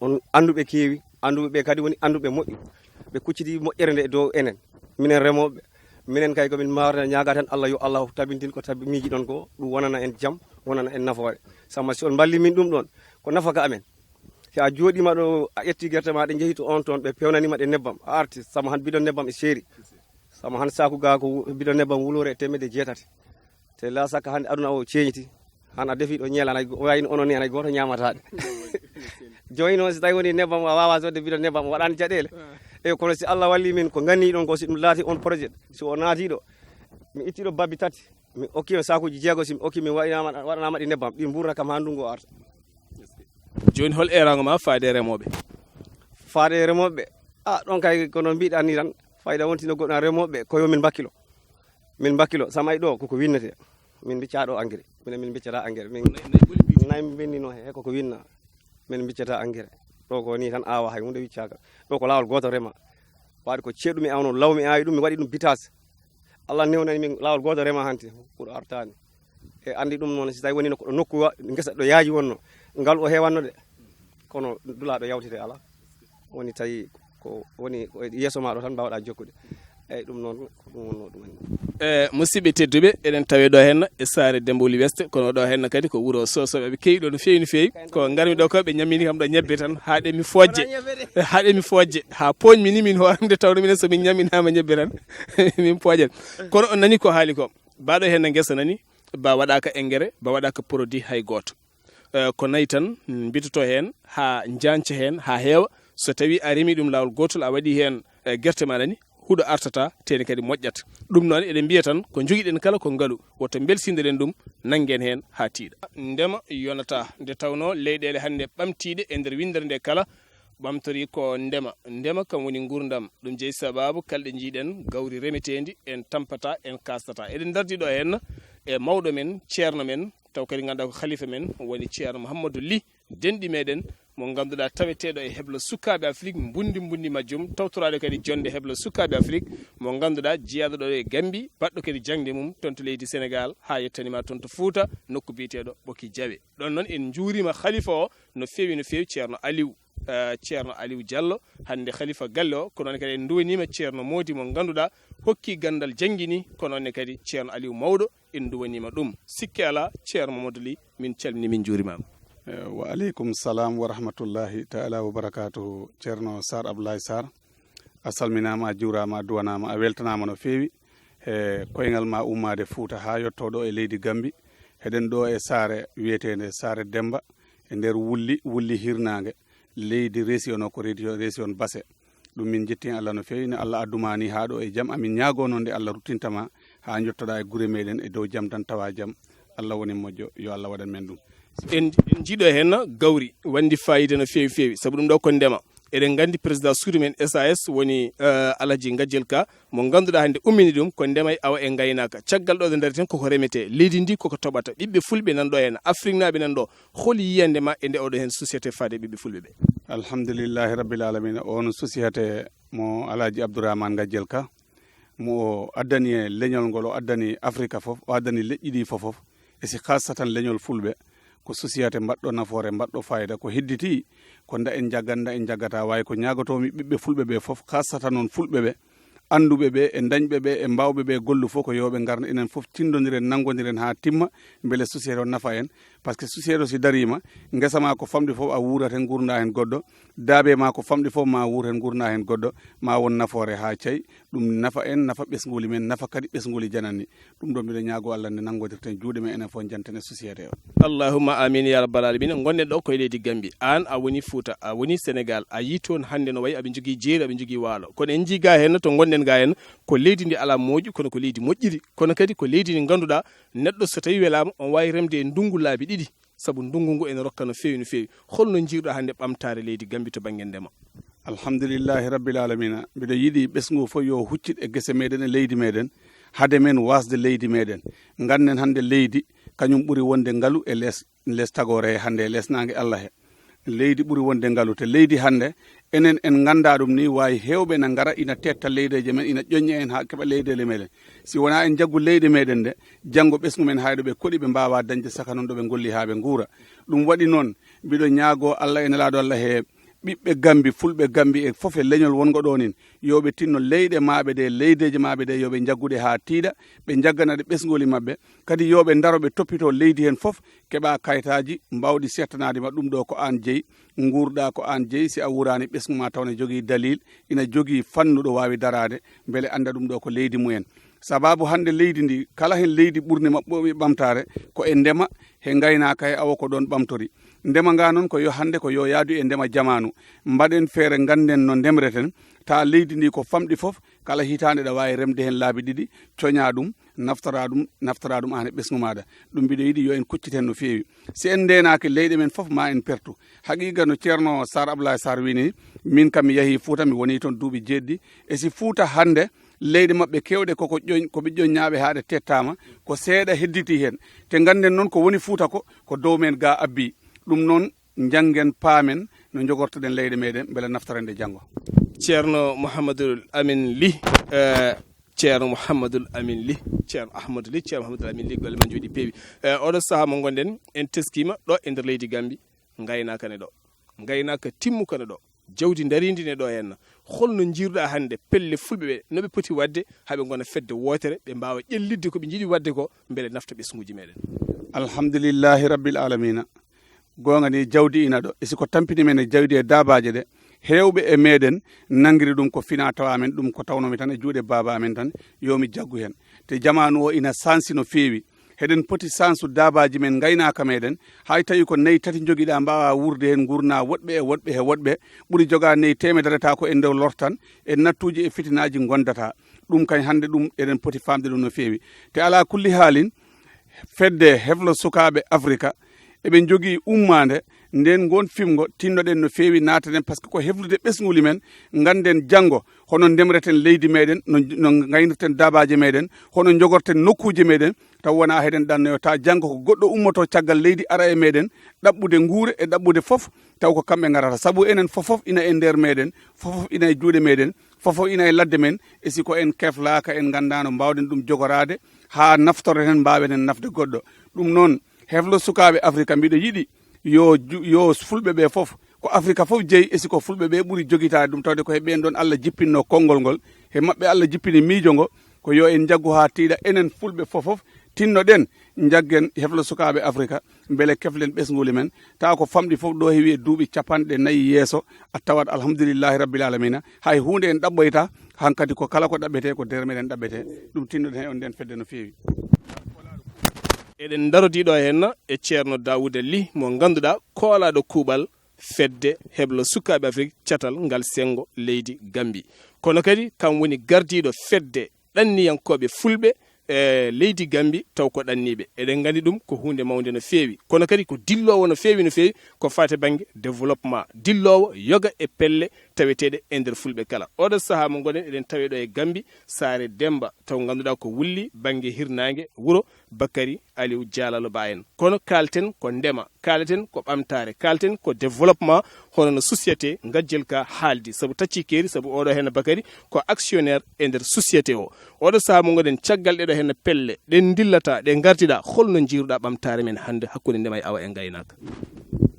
on annduɓe keewi, annduɓe ɓe kadi woni annduɓe moƴƴi. Ɓe kucciti moƴƴere nde e dow enen. Minen remooɓe, minen kay ko min mbaawata ñaagaade tan Allah, yo Allah tabintin ko tabi miijiɗon ko, ɗum wonana en jam, wonana en nafoore. Sabu si on mballi min ɗum ɗoon, ko nafaka amen. Si a jooɗiima ɗo, a ƴetti gerte ma, ɗe njehi to on toon, ɓe peewnaniima ɗe nebbam, a arti, sabu han bidon nebbam e seeri. Sabu han saaku ga ko wu-, bidon nebbam wulore e teemedde jeetati. Te la sakka hannde aduna o ceeñiti. Han a defi ɗo ñeela nay go-, wayno onon ni hay gooto ñaamataa ɗe. Jooni noon, si tawi woni nebbam, a waawaa sodde bidon nebbam, o waɗaani caɗeele. E kono si Allah walli min, ko nganni ɗon ko, si ɗum laati on projet, si o naati ɗo, mi itti ɗo babbi tati, mi okki on saakuuji jeego, si mi okki, mi waɗanaama, waɗanaama ɗi nebbam, ɗi mbuurna kam haa ndungu o arta. Jooni, hol eeraango ma faade e remooɓe? Faade e remooɓe? A, ɗon kay, kono mbiɗa ni tan, fayda wonti no goɗɗo remooɓe, ko yo min mbakkilo. Min mbakkilo, sama e ɗo, koko winnete. Min mbicca ɗo engrais. Minen min mbiccata engrais. Min nayi min mbenni no he, koko winna. Min mbiccata engrais. Ɗo ko ni tan awa, hay hunde wiccaaka. Ɗo ko laawol gooto rema. Waɗi ko ceeɗu mi awno, law mi awi ɗum, mi waɗi ɗum bitaas. Allah newnani min laawol gooto rema hanti, huɗo artaani. E anndi ɗum noon, si tawi woni no ko ɗo nokku wa-, ngesa ɗo yaaji wonno, ngal o heewanno de, kono dulaaɗo yawtete alaa. Woni tawi ko woni ko e yeeso ma ɗo tan mbaawɗa jokkude. Eyyi, ɗum noon, ko ɗum wonno ɗum en. E, musidɓe tedduɓe, eɗen tawi ɗo henna e saare Demba Wuli Weste, kono ɗo henna kadi ko wuro Sosoɓe. Ɓe keewi ɗo no feewi, no feewi. Ko ngarmi ɗo ko ɓe ñammini kam ɗo ñebbe tan, haa ɗe mi fojje. Haa ɗe mi fojje. Haa poñmi ni min hoore nde tawno minen so min ñamminama ñebbe tan, min poƴat. Kono on nani ko haali ko. Ba ɗo henna ngesa nani, ba waɗaka engrais, ba waɗaka produit hay gooto. Eh, ko nayi tan mbitoto heen, haa njanca heen, haa heewa. So tawi a remi ɗum laawol gootol, a waɗi heen, eh, gerte ma nani, huɗo artata, teeni kadi moƴƴat. Ɗum noon, eɗen mbiya tan, ko njogiɗen kala ko ngalu, woto mbelsindiren ɗum, nanngen heen haa tiiɗa. Ndema yonata, nde tawnoo leyɗeele hannde ɓamtiiɗe e nder winndere nde kala, ɓamtori ko ndema. Ndema kam woni nguurndam. Ɗum jeyi sabaabu kala ɗe njiiɗen gawri remeteendi, en tampata, en kaastata. Eɗen ndardi ɗo heen e mawɗo men, ceerno men, taw kadi ngannduɗaa ko khalifa men, woni ceerno Mouhamadou Ly, denɗi meɗen, mo ngannduɗaa taweteeɗo e heblo sukaaɓe Afrik, mbundi mbundi majjum, tawtoraade kadi jonnde heblo sukaaɓe Afrik, mo ngannduɗaa jeyaaɗo ɗo e Gambi, baɗɗo kadi jaŋde mum toon to leydi Senegaal, haa yettani ma toon to Fuuta, nokku biyeteeɗo Ɓoki Jawe. Ɗoon noon en njuuriima khalifa o no feewi, no feewi, ceerno Aliou, eh, ceerno Aliou Diallo, hannde khalifa galle o, kono noon kadi en nduwaniima ceerno Moodi mo ngannduɗaa hokki ganndal, janngini, kono noon ne kadi ceerno Aliou mawɗo, en nduwaniima ɗum. Sikke alaa, ceerno Mamadou Ly, min calminii, min njuurimaama. Eh, wa aleykum salam wa rahmatullahi taala wa barakatuhu. Ceerno Sarr Abdoulaye Sarr, a salminaama, a juuraama, a duwanaama, a weltanaama no feewi. E koyngal ma ummaade Fuuta haa yottoo ɗo e leydi Gambi. Heɗen ɗo e saare wiyeteende Saare Demba, e nder Wulli, Wulli hirnaange, leydi région o ko région, région Basse. Ɗum min njetti heen Allah no feewi, no Allah addu ma ni haa ɗo e jam. Amin ñaagoo noon nde Allah ruttinta ma haa njottoɗaa e gure meɗen e dow jam tan tawa jam. Allah woni moƴƴo, yo Allah waɗan men ɗum. En, en njiiɗo heen gawri, wandi fayida no feewi feewi, sabu ɗum ɗo ko ndema. Eɗen nganndi président suudu men S A S woni, eh, Alhaji Ngajel Ka, mo ngannduɗaa hannde ummini ɗum ko ndema e awa e ngaynaaka. Caggal ɗo ɗo ndareten koko remetee. Leydi ndi koko toɓata. Ɓiɓɓe fulɓe nan ɗo heen, Afriknaaɓe nan ɗo. Holi yiyannde ma e nde oɗo heen société faade ɓiɓɓe fulɓe ɓe? Alhamdulillahi rabbil alamina. On société mo Alhaji Abdourahmane Ngajel Ka, mo o addani e leñol ngol, o addani Afrika fof, o addani leƴƴi ɗi fof fof. E si khassatan leñol fulɓe, ko société mbaɗɗo nafoore, mbaɗɗo fayida. Ko hedditi, ko nda en njaggat, nda en njaggata, waawi ko ñaagotoomi ɓiɓɓe fulɓe ɓe fof, khassatan noon fulɓe ɓe, annduɓe ɓe, e dañɓe ɓe, e mbaawɓe ɓe gollu fof, ko yo ɓe ngar, enen fof tinndondiren, nanngondiren haa timma, mbele société o nafa en. Parce que société o si dariima, ngesa ma ko famɗi fof a wuurat heen, nguurda heen goɗɗo, daabe ma ko famɗi fof ma wuur heen, nguurda heen goɗɗo, ma won nafoore haa cay. Ɗum nafa en, nafa ɓesnguuli men, nafa kadi ɓesnguuli jananni. Ɗum ɗo mbiɗo ñaagoo Allah nde nanngodirten juuɗe men enen fof njanten e société o. Allahumma amin ya rabbal alamina. Ngonɗen ɗo koye leydi Gambi. Aan a woni Fuuta, a woni Senegaal, a yii toon hannde no wayi aɓe njogii jeeri, aɓe njogii waalo. Kono en njii ga heen to ngonɗen ga heen, ko leydi ndi alaa moƴƴi, kono ko leydi moƴƴiri. Kono kadi ko leydi ndi ngannduɗaa neɗɗo so tawii welaama, on waawi remde e ndunngu laabi ɗiɗi. Sabu ndunngu ngu ene rokka no feewi, no feewi. Holno njiiruɗaa hannde ɓamtaare leydi Gambi to bannge ndema? Alhamdulillahi rabbil alamina. Mbiɗo yiɗi ɓesngu fof yo huccit e gese meɗen e leydi meɗen, hade men wasde leydi meɗen. Ngannden hannde leydi, kañum ɓuri wonde ngalu e les, les tagoore he hannde, e les naange Allah he. Leydi ɓuri wonde ngalu, te leydi hannde, enen en ngannda ɗum ni, waawi heewɓe na ngara ina tetta leydeeje men, ina ƴoñña en haa keɓa leydeele meɗen. Si wonaa en njaggu leyɗe meɗen nde, janngo ɓesngu men hayɗo ɓe koɗi ɓe mbaawa dañde saka noon ɗo ɓe ngolli haa ɓe nguura. Ɗum waɗi noon, mbiɗo ñaagoo Allah e Nelaaɗo Allah he ɓiɓɓe Gambi, fulɓe Gambi e fof e leñol wongo ɗo nin, yo ɓe tinno leyɗe maɓɓe ɗe, leydeeje maɓɓe ɗe, yo ɓe njaggu ɗe haa tiiɗa, ɓe njaggana ɗe ɓesngooli maɓɓe. Kadi yo ɓe ndaro, ɓe toppito leydi heen fof, keɓa kayitaaji mbaawɗi settanaade ma, ɗum ɗo ko aan jeyi, nguurɗa ko aan jeyi. Si a wuuraani ɓesngu ma taw ne jogii dalil, ina jogii fannu ɗo waawi daraade, mbele annda ɗum ɗo ko leydi mumen. Sababu hannde leydi ndi, kala heen leydi ɓurndi maɓɓo-, ɓamtaare, ko e ndema, he ngaynaaka, he awo ko ɗoon ɓamtori. Ndema nga noon ko yo hannde ko yo yaadu e ndema jamaanu. Mbaɗen feere, ngannden no ndemreten, ta leydi ndi ko famɗi fof, kala hitaande ɗa waawi remde heen laabi ɗiɗi, coña ɗum, naftora ɗum, naftora ɗum aan e ɓesngu maaɗa. Ɗum mbiɗo yiɗi yo en kuccit heen no feewi. Si en ndeenaaki leyɗe men fof, ma en pertu. Haqiiqa no Ceerno Sarr Abdoulaye Sarr wini, min kam mi yahii Fuuta, mi wonii toon duuɓi jeeɗiɗi. E si Fuuta hannde, leyɗe maɓɓe keewɗe koko ƴoñ-, ko ɓe ƴoññaaɓe haa ɗe tettaama, ko seeɗa hedditii heen. Te ngannden noon ko woni Fuuta ko, ko dow men ga abbii. Ɗum noon njanngen, paamen no njogortoɗen leyɗe meɗen, mbele naftoren ɗe janngo. Ceerno Mouhamadoul Amine Ly, eh, Ceerno Mouhamadoul Amine Ly, Ceerno Ahmadou Ly, Ceerno Mouhamadoul Amine Ly, golle ma njooɗii peewi. Eh, oɗo sahaa mo ngonɗen, en teskiima ɗo e nder leydi Gambi, ngaynaaka ne ɗo, ngaynaaka timmuka ne ɗo, jawdi ndariindi ne ɗo henna. Holno njiiruɗaa hannde pelle fulɓe ɓe, no ɓe poti waɗde haa ɓe ngona fedde wootere, ɓe mbaawa ƴellitde ko ɓe njiɗi waɗde ko, mbele nafta ɓesnguuji meɗen? Alhamdulillahi rabbil alamina. Goonga ni, jawdi ina ɗo. E si ko tampini men e jawdi e daabaaji ɗe, heewɓe e meɗen nanngiri ɗum ko fina tawa men, ɗum ko tawno mi tan e juuɗe baaba amen tan, yo mi jaggu heen. Te jamaanu o ina sansi no feewi. Heɗen poti sansu daabaaji men, ngaynaaka meɗen. Hay tawi ko nayi tati njogiɗa, mbaawa wuurde heen, ngurna woɗɓe e woɗɓe he woɗɓe. Ɓuri joga nayi teemedere ta ko e nder lortan, e nattuuji e fitinaaji ngondata. Ɗum kañ hannde ɗum eɗen poti faamde ɗum no feewi. Te alaa kulli haalin, fedde heflo sukaaɓe Afrika, eɓe njogii ummaande Nden ngon fimngo, tinnoɗen no feewi, naataɗen, par ce que ko heflude ɓesnguli men, ngannden janngo hono ndemreten leydi meɗen, no, no ngaynirten dabaaje meɗen, hono njogorten nokkuuje meɗen, taw wonaa heɗen ɗannoyo, ta janngo ko goɗɗo ummoto caggal leydi ara e meɗen, ɗaɓɓude nguure e ɗaɓɓude fof, taw ko kamɓe ngarata. Sabu enen fof fof ina e nder meɗen, fof fof ina e juuɗe meɗen, fof fof ina e ladde men, e si ko en keflaaka, en nganndaano mbaawɗen ɗum jogoraade, haa naftorten, mbaaweten nafde goɗɗo. Ɗum noon, heflo sukaaɓe Afrika, mbiɗo yiɗi yo ju-, yo fulɓe ɓe fof, ko Afrika fof jeyi, e si ko fulɓe ɓe ɓuri jogitaade ɗum, tawde ko he ɓeen ɗoon Allah jippinno konngol ngol, he maɓɓe Allah jippini miijo ngo, ko yo en njaggu haa tiiɗa, enen fulɓe fof fof, tinnoɗen, njaggen heflo sukaaɓe Afrika, mbele keflen ɓesnguli men, tawa ko famɗi fof ɗo heewi e duuɓi capanɗe nayi yeeso, a tawat alhamdulillahi rabbil alamina, hay huunde en ɗaɓɓoyta, hankadi ko kala ko ɗaɓɓete, ko nder meɗen ɗaɓɓete, ɗum tinnoɗen he on nden fedde no feewi. Eɗen ndarodii ɗo henna e Ceerno Daawuda Lih mo ngannduɗaa koolaaɗo kuuɓal fedde heblo sukaaɓe Afrik catal ngal senngo leydi Gambi. Kono kadi kam woni gardiiɗo fedde ɗanniyankooɓe fulɓe e leydi Gambi taw ko ɗanniiɓe. Eɗen nganndi ɗum ko huunde mawnde no feewi. Kono kadi ko dilloowo no feewi no feewi ko faati bannge développement. Dilloowo yoga e pelle taweteeɗe e nder fulɓe kala. Oɗo sahaa mo ngoɗen eɗen tawe ɗo e Gambi, Saare Demba, taw ngannduɗaa ko wulli bannge hirnaange wuro Bakari Aliou Jalalo Ba en. Kono kaalten ko ndema, kaalten ko ɓamtaare, kaalten ko développement, hono no société Ngajjel ka haaldi. Sabu tacci keeri, sabu oɗo henna Bakari ko actionnaire e nder société o. Oɗo sahaa mo ngoɗen caggal ɗeɗo henna pelle, ɗen ndillata, ɗe ngartiɗa, holno njiiruɗa ɓamtaare men hannde hakkunde ndema e awa e ngaynaaka?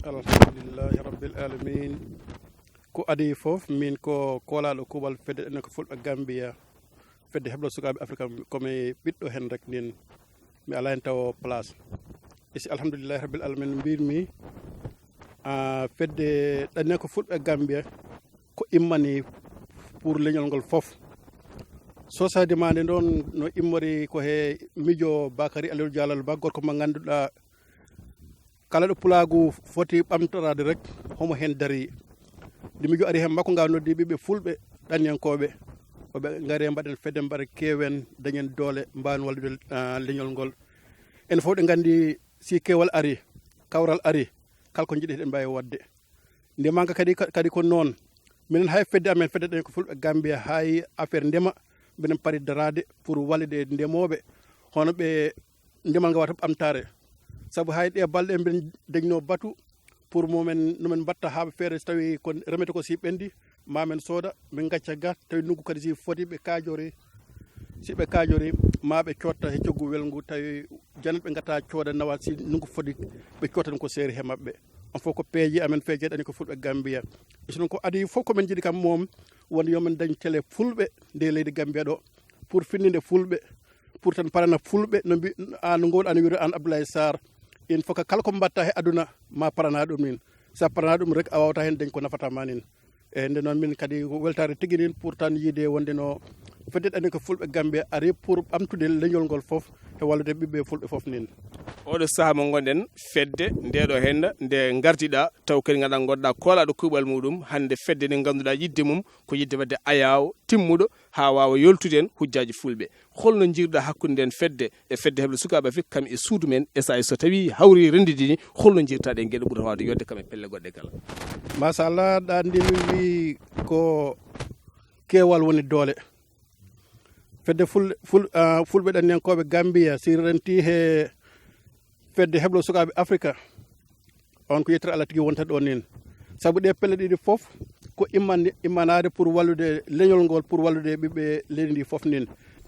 Alhamdulillahi rabbil alamin. Ko adii fof, min ko koolaaɗo kuuɓal fedde ɗen ko fulɓe Gambiya, fedde heblo sukaaɓe Afrika, komi ɓiɗɗo heen rek nin, mi alaa heen tawo place. E si alhamdulillahi rabbil alamin mbirmi, ah, fedde ɗanniyanko fulɓe Gambiya ko immani pour leñol ngol fof. Sosade ma nde ɗon no immori ko he miijo Bakari Aliou Jalal Ba, gorko mo ngannduɗaa kala ɗo pulaagu foti ɓamtoraade rek, homo heen darii. Nde miijo ari heen makko, nga noddi ɓiɓɓe fulɓe ɗanniyankooɓe, o ɓe ngari mbaɗen fedde, mbaɗa keewen, dañen doole, mbaawen wallude, ah, leñol ngol. En fof ɗe nganndi, si keewal ari, kawral ari, kala ko njiɗi eɗen mbaawi waɗde. Ndema nga kadi, kadi ko noon. Minen hay fedde amen, fedde ɗen ko fulɓe Gambiya, hay affaire ndema, minen pari daraade pour wallude ndemooɓe, hono ɓe ndemal ngal wata ɓamtaare. Sabu hay ɗe balɗe mbiɗen dañno batu pour momen no men mbatta haa ɓe feere, so tawi ko remete ko si ɓendi, ma men sooda, min ngacca ga, tawi nuggu kadi si foti ɓe kaajori, si ɓe kaajori, ma ɓe cotta he coggu welngu, tawi janat ɓe ngata cooda nawa, si nuggu foti ɓe cotta ɗum ko seeri he maɓɓe. On fof ko peeje amen, peeje ɗani ko fulɓe Gambiya. E so ɗum ko adii fof ko men jiɗi kam moom, wonde yo men dañ tele fulɓe nde leydi Gambiya ɗo, pour finninde fulɓe, pour tan parana fulɓe, no mbi-, an ngol an wiide an Abdoulaye Sarr, il faut que kala ko mbatta he aduna ma parana ɗum nin. Sa parana ɗum rek a wawata hen dañ ko nafata ma nin. E nde noon min kadi ko weltare tigi nin pour tan yiide wonde no fedde ɗani ko fulɓe Gambiya ari pour ɓamtude leñol ngol fof e wallude ɓiɓɓe fulɓe fof nin. Oɗo saha mo gonɗen fedde nde ɗo henda nde gardiɗa taw kadi ganduɗa gonɗa koolaɗo kuuɓal muɗum hande fedde nde ganduɗa yidde mum ko yidde wadde ayawo timmuɗo ha wawa yoltude hen hujjaji fulɓe. Holno jiiruɗa hakkude nden fedde e fedde heɓle sukaɓe Afrik kam e suudu men S A S so tawi hawri rendidini holno jiirta ɗe gueɗe ɓuura wawde yodde kam e pelle goɗɗe kala? Machallah, ɗa ndi min wi ko keewal woni doole. Fedde ful, ful, ah, fulɓe ɗanniyankoɓe Gambia si renti he fedde heɓlo sukaɓe Afrika, on ko yettere Allah tigi wonta ɗo nin. Sabu ɗe pelle ɗiɗi fof ko immande, immanade pour wallude leñol ngol, pour wallude ɓiɓɓe leydi ndi fof nin.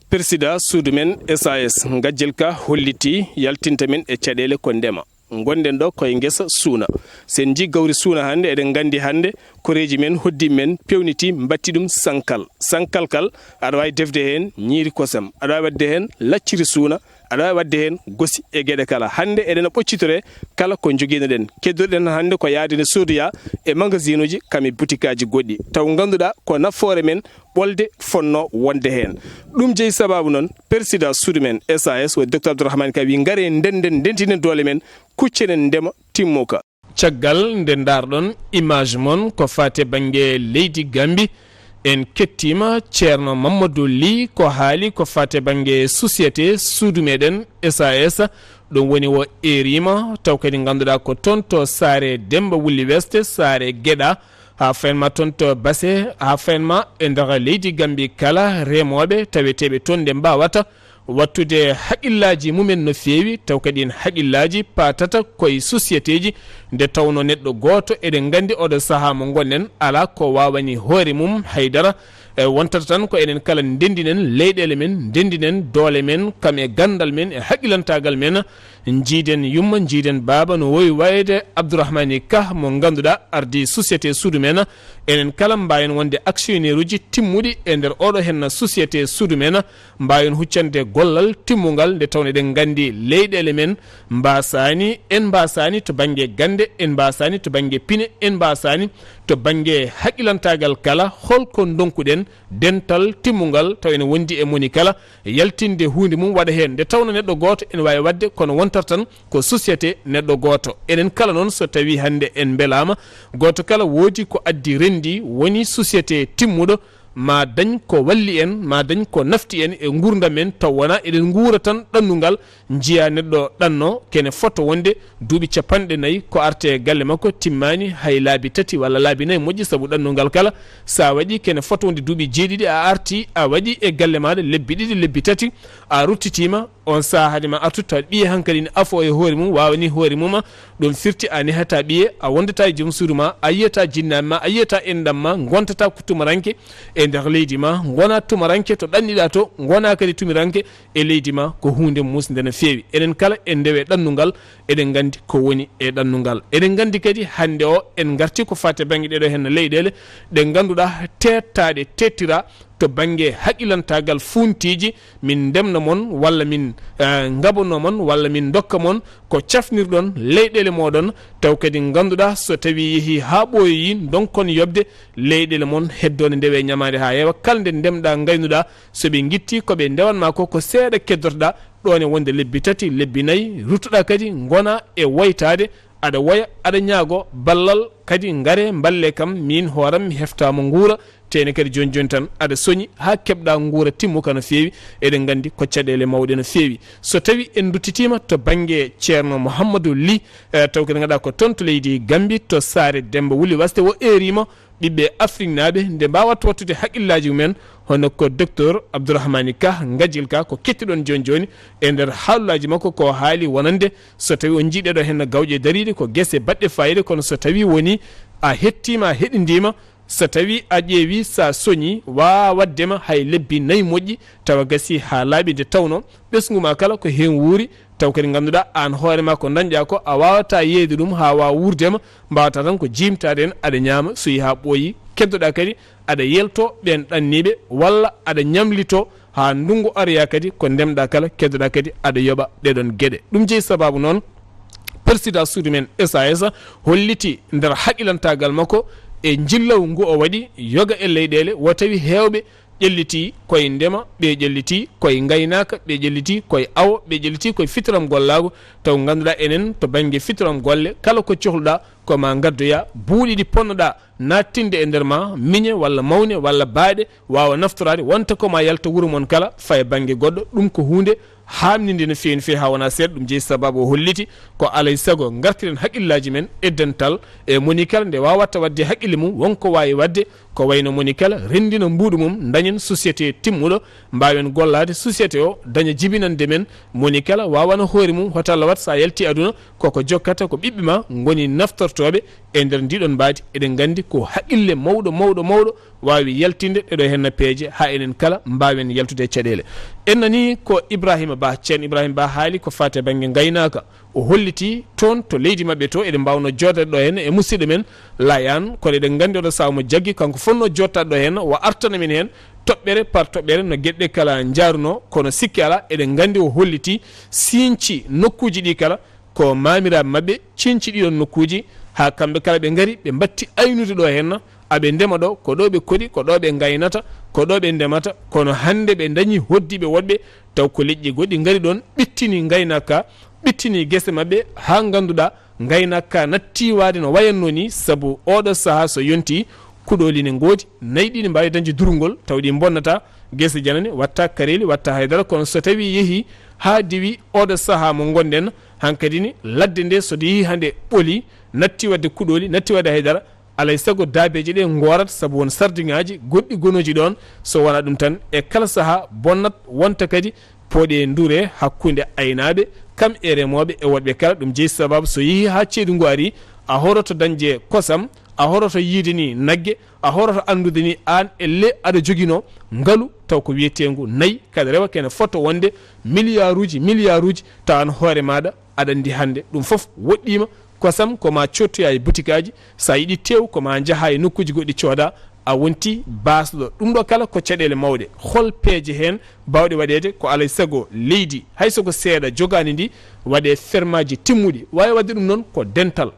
Persida suudu men S A S ngajjel ka holliti yaltinta men e caɗele ko ndema. Gonɗen ɗo koye ngesa suuna. Sen ji gawri suuna hannde, eɗen nganndi hannde koreeji men hoddi men pewniti mbatti ɗum sankal. Sankal kal aɗa waawi defde heen ñiiri kosam, aɗa waawi waɗde heen lacciri suuna, aɗa waawi waɗde heen gosi e geɗe kala. Hannde eɗen ɓoccitore kala ko njogiinoɗen. Keddoɗen hannde ko yaade ne soodoya e magasinuji kam e butikaaji goɗɗi. Taw ngannduɗaa ko nafoore men ɓolde fonno wonde heen. Ɗum jeyi sababu noon persida suudu men S A S woni Docteur Abdourahmane Ka wi ngare ndenden ndentinen doole men kuccenen ndema timmoka. Caggal nde ndaarɗon image mon ko faate bannge leydi Gambi, en kettiima Ceerno Mamadou Ly ko haali ko faate bannge société suudu meɗen S A S, Ɗum woni o eeriima, taw kadi ngannduɗaa ko toon to Saare Demba Wulli Weste, Saare Geɗa, haa fayin ma toon to Base, haa fayin ma e nder leydi Gambi kala, remooɓe taweteeɓe toon nde mbaawata wattude haqillaaji mumen no feewi, taw kadi en haqillaaji paatata koye sociétéji, nde tawnoo neɗɗo gooto, eɗen nganndi oɗo sahaa mo ngonɗen, alaa ko waawani hoore mum haydara. E, wontata tan ko enen kala ndenndinen leyɗeele men, ndenndinen doole men, kam e ganndal men, e haqilantaagal men. Njiiden yumma, njiiden baaba, no wowi wayde Abdourahmani Ka mo ngannduɗaa ardii société suudu men. Enen kala mbaawen wonde actionnaire uji timmuɗi e nder oɗo henna société suudu men, mbaawen huccande gollal timmungal, nde tawno eɗen nganndi leyɗeele men mbaasaani, en mbaasaani to bannge gannde, en mbaasaani to bannge pine, en mbaasaani to bannge haqilantaagal kala. Holko ndonkuɗen dental timmungal, taw ene wondi e moni kala yaltinde huunde mum waɗa heen, nde tawno neɗɗo gooto ene waawi waɗde, kono wontata tan ko société neɗɗo gooto. Enen kala noon, so tawii hannde en mbelaama, gooto kala woodi ko addi renndi, woni société timmuɗo, ma dañ ko walli en, ma dañ ko nafti en e nguurndam men, taw wonaa eɗen nguura tan ɗannungal, njiya neɗɗo ɗanno, kene foto wonde duuɓi capanɗe nayi ko arte e galle makko timmaani hay laabi tati walla laabi nayi moƴƴi, sabu ɗannungal kala, sa waɗi kene foto wonde duuɓi jeeɗiɗi a arti, a waɗi e galle maaɗa lebbi ɗiɗi, lebbi tati, a ruttitiima, on sahaa haade ma artu taw ɓiye hankadi ne afo e hoore mum, wawani hoore mum, ɗum firti a nehata ɓiye, a wondata e joom suudu ma, a yiyata jinnaaɓe ma, a yiyata enɗam ma, ngontata ko tumaranke e nder leydi ma, ngona tumaranke to ɗanniɗa to, ngona kadi tumiranke e leydi ma, ko huunde musde no feewi. Enen kala en ndewe ɗannungal, eɗen nganndi ko woni e ɗannungal. Eɗen nganndi kadi hannde o en ngarti ko fate bannge ɗeɗo heen leyɗeele ɗe ngannduɗaa teettaaɗe teettira to bannge haqilantaagal fuuntiiji, min ndemna mon walla min, eh, ngabono mon walla min ndokka mon ko cafnirɗon leyɗeele mooɗon, taw kadi ngannduɗaa so tawii yehii haa ɓooyoyi ndonkon yoɓde leyɗeele mon heddoone ndewe ñamaande haa heewa. Kala nde ndemɗaa ngaynuɗaa, so ɓe ngitti ko ɓe ndewan ma ko, ko seeɗa keddotoɗaa, ɗoon e wonde lebbi tati, lebbi nayi, ruttoɗaa kadi ngona e woytaade, aɗa woya, aɗa ñaago ballal, kadi ngare mballe kam, miin hooram mi heftaama nguura, teene kadi jooni jooni tan aɗa soñi haa keɓɗaa nguura timmuka no feewi. Eɗen nganndi ko caɗeele mawɗe no feewi. So tawii en nduttitiima to bannge Ceerno Mouhamadou Ly, eh, taw kadi ngannduɗaa ko toon to leydi Gambi, to Saare Demba Wuli Waste, o eeriima ɓiɓɓe Afriknaaɓe nde mbaawata wattude haqillaaji mumen, hono ko Docteur Abdourahmani Ka, Ngajil Ka, ko kettiɗon jooni jooni e nder haalulaaji makko ko haali wonande so tawii on njii ɗeɗo heen gawƴe dariiɗe ko gese baɗɗe faayiida, kono so tawii woni a hettiima, a heɗindiima, so tawii a ƴeewii, so a soñii, waawa waɗde ma hay lebbi nayi moƴƴi, tawa gasii haa laaɓi nde tawnoo ɓesngu ma kala ko heen wuuri, taw kadi ngannduɗaa aan hoore ma ko dañɗaa ko a waawataa yeeyde ɗum haa waawa wuurde ma, mbaawata tan ko jiimtaade heen, aɗa ñaama, so yii haa ɓooyi, keddoɗaa kadi aɗa yeltoo ɓeen ɗanniiɓe walla aɗa ñamlitoo haa ndunngu aroya kadi ko ndemɗaa kala, keddoɗaa kadi aɗa yoɓa ɗeɗon geɗe. Ɗum jeyi sabaabu noon, Persidaa suudu men S A S holliti nder haqilantaagal makko e njillu ngu o waɗi yoga e leyɗeele, wo tawi heewɓe ƴelliti koye ndema, ɓe ƴelliti koye ngaynaaka, ɓe ƴelliti koye awo, ɓe ƴelliti koye fitiram gollaagu. Taw ngannduɗaa enen to bannge fitiram golle, kala ko cohluɗaa ko ma ngaddoya, buuɗi ɗi ponnoɗaa nattinde e nder ma, miñe walla mawne walla baaɗe waawa naftoraade, wonta ko ma yalta wuro mon kala, faye bannge goɗɗo. Ɗum ko huunde haamninde no feewi no feewi haa wonaa seeɗa. Ɗum jeyi sabaabu o holliti ko alay sago ngartiren haqillaaji men e dental e moni kala nde waawatta waɗde haqqille mum won ko waawi waɗde, ko wayno moni kala renndina mbuuɗu mum, dañen société timmuɗo, mbaawen gollaade société o daña jibinande men, moni kala waawana hoore mum, hoto Allah wat so a yalti aduna koko jokkata ko ɓiɓɓe ma ngoni naftortooɓe e nder ndiɗon mbaadi. Eɗen nganndi ko haqqille mawɗo mawɗo mawɗo waawi yaltinde ɗeɗo henna peeje haa enen kala mbaawen yaltude e caɗeele. En nanii ko Ibrahima Ba, Ceerno Ibrahima Ba haali ko faati e bannge ngaynaaka. O holliti toon to leydi maɓɓe to, eɗen mbaawno joodade ɗo heen e musidɗo men Layaan, kono eɗen nganndi oɗo sahaa mo jaggi, kanko fotnoo jooɗtaade ɗo heen, o artana min heen toɓɓere par toɓɓere no geɗe kala njaarunoo, kono sikke alaa, eɗen nganndi o holliti siinci nokkuuji ɗi kala, ko maamiraaɓe maɓɓe cinci ɗiɗon nokkuuji, haa kamɓe kala ɓe ngari, ɓe mbatti aynude ɗo heen, aɓe ndema ɗo, ko ɗo ɓe koɗi, ko ɗo ɓe ngaynata, ko ɗo ɓe ndemata, kono hannde ɓe ndañi hoddiiɓe woɗɓe, taw ko leƴƴi goɗɗi ngari ɗoon, ɓittini ngaynaaka, ɓittini gese maɓɓe, haa ngannduɗaa ngaynaaka natti waade no wayatnoo ni, sabu oɗo sahaa so yontii, Kuɗooli ne ngoodi, nayi ɗi ne mbaawi dañde durngol, taw ɗi mbonnata. Gese janane, watta kareeli, watta haydara, kono so tawii yehii haa diwii oɗo sahaa mo ngonɗen, hankadi ni ladde nde so nde yehii haa nde ɓoli, natti waɗde kuɗooli, natti waɗde haydara, alay sago daabeeje ɗe ngoorat, sabu won sardiŋaaji goɗɗi gonooji ɗoon. So wonaa ɗum tan, e kala sahaa bonnat, wonta kadi pooɗe ndure hakkunde aynaaɓe, kam e remooɓe e woɗɓe kala. Ɗum jeyi sababu so yehii haa ceeɗu ngu arii, a horoto dañde kosam, a horoto yiide ni nagge, a horoto anndude ni aan elle aɗa joginoo ngalu, taw ko wiyeteengu nayi, kaɗa rewa kene fota wonde miliyaaruuji, miliyaaruuji, tawa aan hoore maaɗa aɗa anndi hannde ɗum fof woɗɗiima. Kosam ko ma coottoya e butikaaji, so a yiɗi teew ko ma njaha e nokkuuji goɗɗi cooda, a wonti baasɗo. Ɗum ɗo kala ko caɗeele mawɗe. Hol peeje heen baawɗe waɗeede? Ko alay sago leydi, hay so ko seeɗa jogaani ndi, waɗee fermaaji timmuɗi. Waawi waɗde ɗum noon ko dental.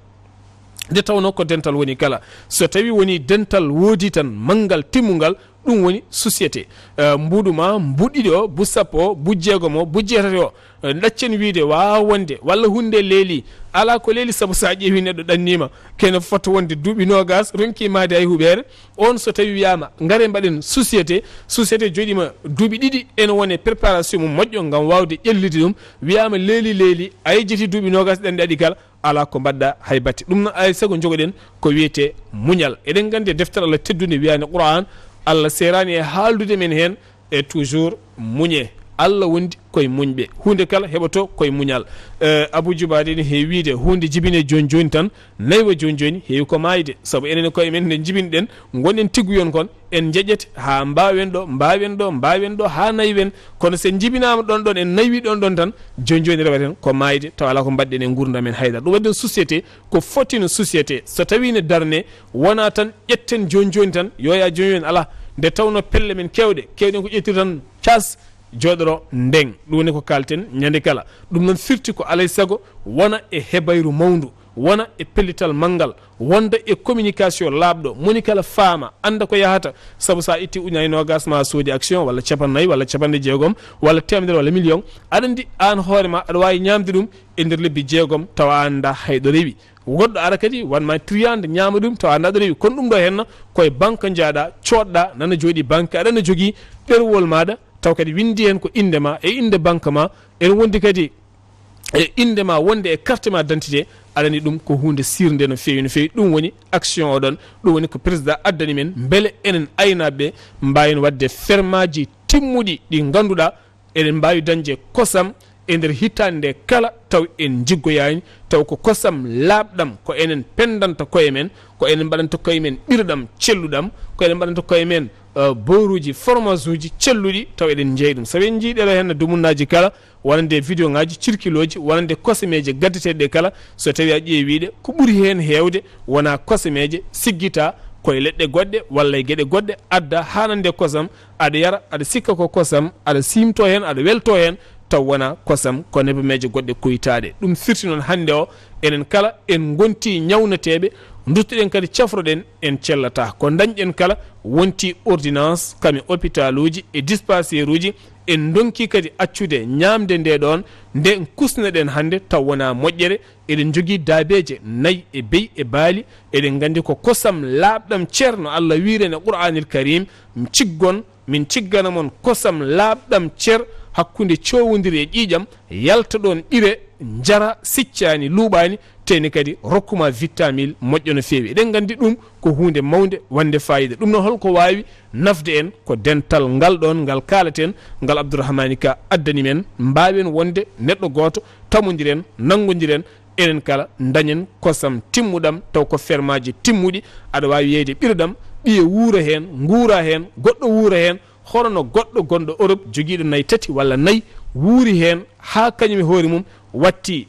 Nde tawnoo ko dental woni kala. So tawii woni dental woodi tan manngal timmungal, ɗum woni société. Eh, mbuuɗu ma, mbuuɗ ɗiɗi o, bu sappo o, bu jeegom o, bu jeetati o, eh, ɗaccen wiyde waawa wonde, walla huunde leeli. Alaa ko leeli, sabu so a ƴeewi neɗɗo ɗanniima, kene fota wonde duuɓi noogas, ronki maayde hay huɓeere. Oon so tawii wiyaama, ngare mbaɗen société, société jooɗiima duuɓi ɗiɗi, ene wone préparation mum moƴƴo ngam waawde ƴellitde ɗum. Wiyaama leeli, leeli, a yejjiti duuɓi noogas ɗanɗi aɗi kala, alaa ko mbaɗɗa hay batte. Ɗum noon, alay sago njogoɗen ko wiyetee muñal. Eɗen nganndi e deftere Allah teddunde wiyaande Qur'aan, Allah seeraani e haaldude men heen, e toujours muñe. Allah wondi koye muñɓe. Huunde kala heɓoto koye muñal. Eh, Abu Jubaade ne heewi wiyde, huunde jibine jooni jooni tan, naywa jooni jooni heewi ko maayde. Sabu enen e koye men nde njibinɗen, ngonɗen tigguyon kon, en njeƴete haa mbaawen ɗo, mbaawen ɗo, mbaawen ɗo, haa naywen. Kono so en njibinaama ɗon ɗon, en naywi ɗon ɗon tan, jooni jooni rewaten ko maayde, tawa alaa ko mbaɗɗen e nguurndam men haydara. Ɗum waɗi ɗon société, ko foti no société. So tawii ne darne, wonaa tan ƴetten jooni jooni tan, yooya jooni jooni alaa. Nde tawnoo pelle men keewɗe, keewɗen ko ƴettude tan cas, jooɗoro ndeng. Ɗum woni ko kaalten ñande kala. Ɗum noon firti ko alay sago wona e hebayru mawndu, wona e pellital manngal, wonda e communication laaɓɗo, moni kala faama, annda ko yahata. Sabu so a itti ujunaaji noogas ma a soodi action, walla capannayyi, walla capanɗe jeegom, walla teemedere, walla million, aɗa anndi aan hoore ma aɗa waawi ñaamde ɗum e nder lebbi jeegom, tawa a annda hay ɗo rewi. Goɗɗo ara kadi wan ma triande, ñaama ɗum, tawa a annda ɗo rewi. Kono ɗum ɗo henna, koye banque njaaɗa, coodɗa, nana jooɗi banque, aɗa na jogii ɗerwol maaɗa, taw kadi winndi heen ko innde ma e innde banque ma, ene wondi kadi e innde ma wonde e carte ma d'identité, aɗa anndi ɗum ko huunde sirnde no feewi, no feewi. Ɗum woni action o ɗon, ɗum woni ko président addani men, mbele enen aynaaɓe ɓe mbaawen waɗde fermaaji timmuɗi ɗi ngannduɗaa eɗen mbaawi dañde kosam e nder hitaande nde kala, taw en njiggoyaani, taw ko kosam laaɓɗam, ko enen penndanta koye men, ko enen mbaɗanta koye men ɓirɗam celluɗam, ko enen mbaɗanta koye men, eh, booruuji, fromage uji celluɗi, taw eɗen njeyi ɗum. Sabu en njii ɗeɗo heen dumunnaaji kala, wonande vidéo ŋaaji circulooji, wonande kosameeje gaddeteeɗe ɗe kala, so tawii a ƴeewii ɗe, ko ɓuri heen heewde wonaa kosameeje, siggita koye leɗɗe goɗɗe walla e geɗe goɗɗe, adda haa nande kosam, aɗa yara, aɗa sikka ko kosam, aɗa siimto heen, aɗa welto heen, taw wonaa kosam, ko nebameeje goɗɗe koytaaɗe. Ɗum firti noon hannde o, enen kala en ngontii ñawneteeɓe, nduttuɗen kadi cafroɗen, en cellataa. Ko ndañɗen kala wontii ordonnance, kam e hôpital uji e dispensaire uji, en ndonki kadi accude ñaamde nde ɗoon, nde kusneɗen hannde taw wonaa moƴƴere. Eɗen njogii daabeeje nayi e beyi e baali. Eɗen nganndi ko kosam laaɓɗam cer no Allah wiiri en e Qur'aanil Kariim, ciggon, min ciggana mon kosam laaɓɗam cer hakkunde coowondiri e ƴiiƴam, yalta ɗoon ɓire, njara, siccaani, luuɓaani, teeni kadi rokkuma vittamil moƴƴo no feewi. Eɗen nganndi ɗum ko huunde mawnde wonde faayiida. Ɗum noon holko waawi nafde en? Ko dental ngal ɗoon ngal kaalaten, ngal Abdourahmani Ka addani men, mbaawen wonde neɗɗo gooto, tamondiren, nanngondiren, enen kala ndañen kosam timmuɗam, taw ko fermaaji timmuɗi. Aɗa waawi yeeyde ɓirɗam, ɓiye wuura heen, nguura heen, goɗɗo wuura heen, hono no goɗɗo gonɗo Europe jogiiɗo nayi tati walla nayi wuuri heen haa kañum e hoore mum watti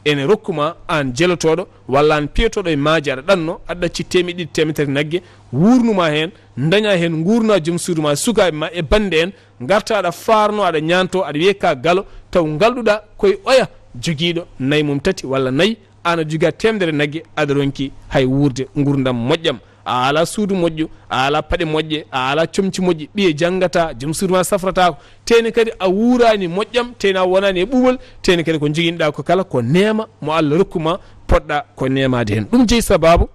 ene rokku ma aan jelotooɗo walla aan piyotooɗo e maaje, aɗa ɗanno, aɗa ɗacci teemeɗɗe ɗiɗi, teemedere nagge, wuurnu ma heen, ndaña heen nguurna joom suudu ma, sukaaɓe ma e bannde en, ngarta aɗa faarno, aɗa ñaanto, aɗa wiyee ka galo, taw ngalɗuɗa koye oya jogiiɗo nayi mum tati walla nayi, aan aɗa jogia teemedere nagge, aɗa ronki hay wuurde nguurndam moƴƴam. A alaa suudu moƴƴo, a alaa paɗe moƴƴe, a alaa comci moƴƴi, ɓiye janngata, joom suudu ma safrataako. Teeni kadi a wuuraani moƴƴam, teeni a wonaani e ɓuuɓol, teeni kadi ko njoginɗa ko kala ko neema mo Allah rokku ma, poɗɗa ko neemaade heen. Ɗum jeyi sababu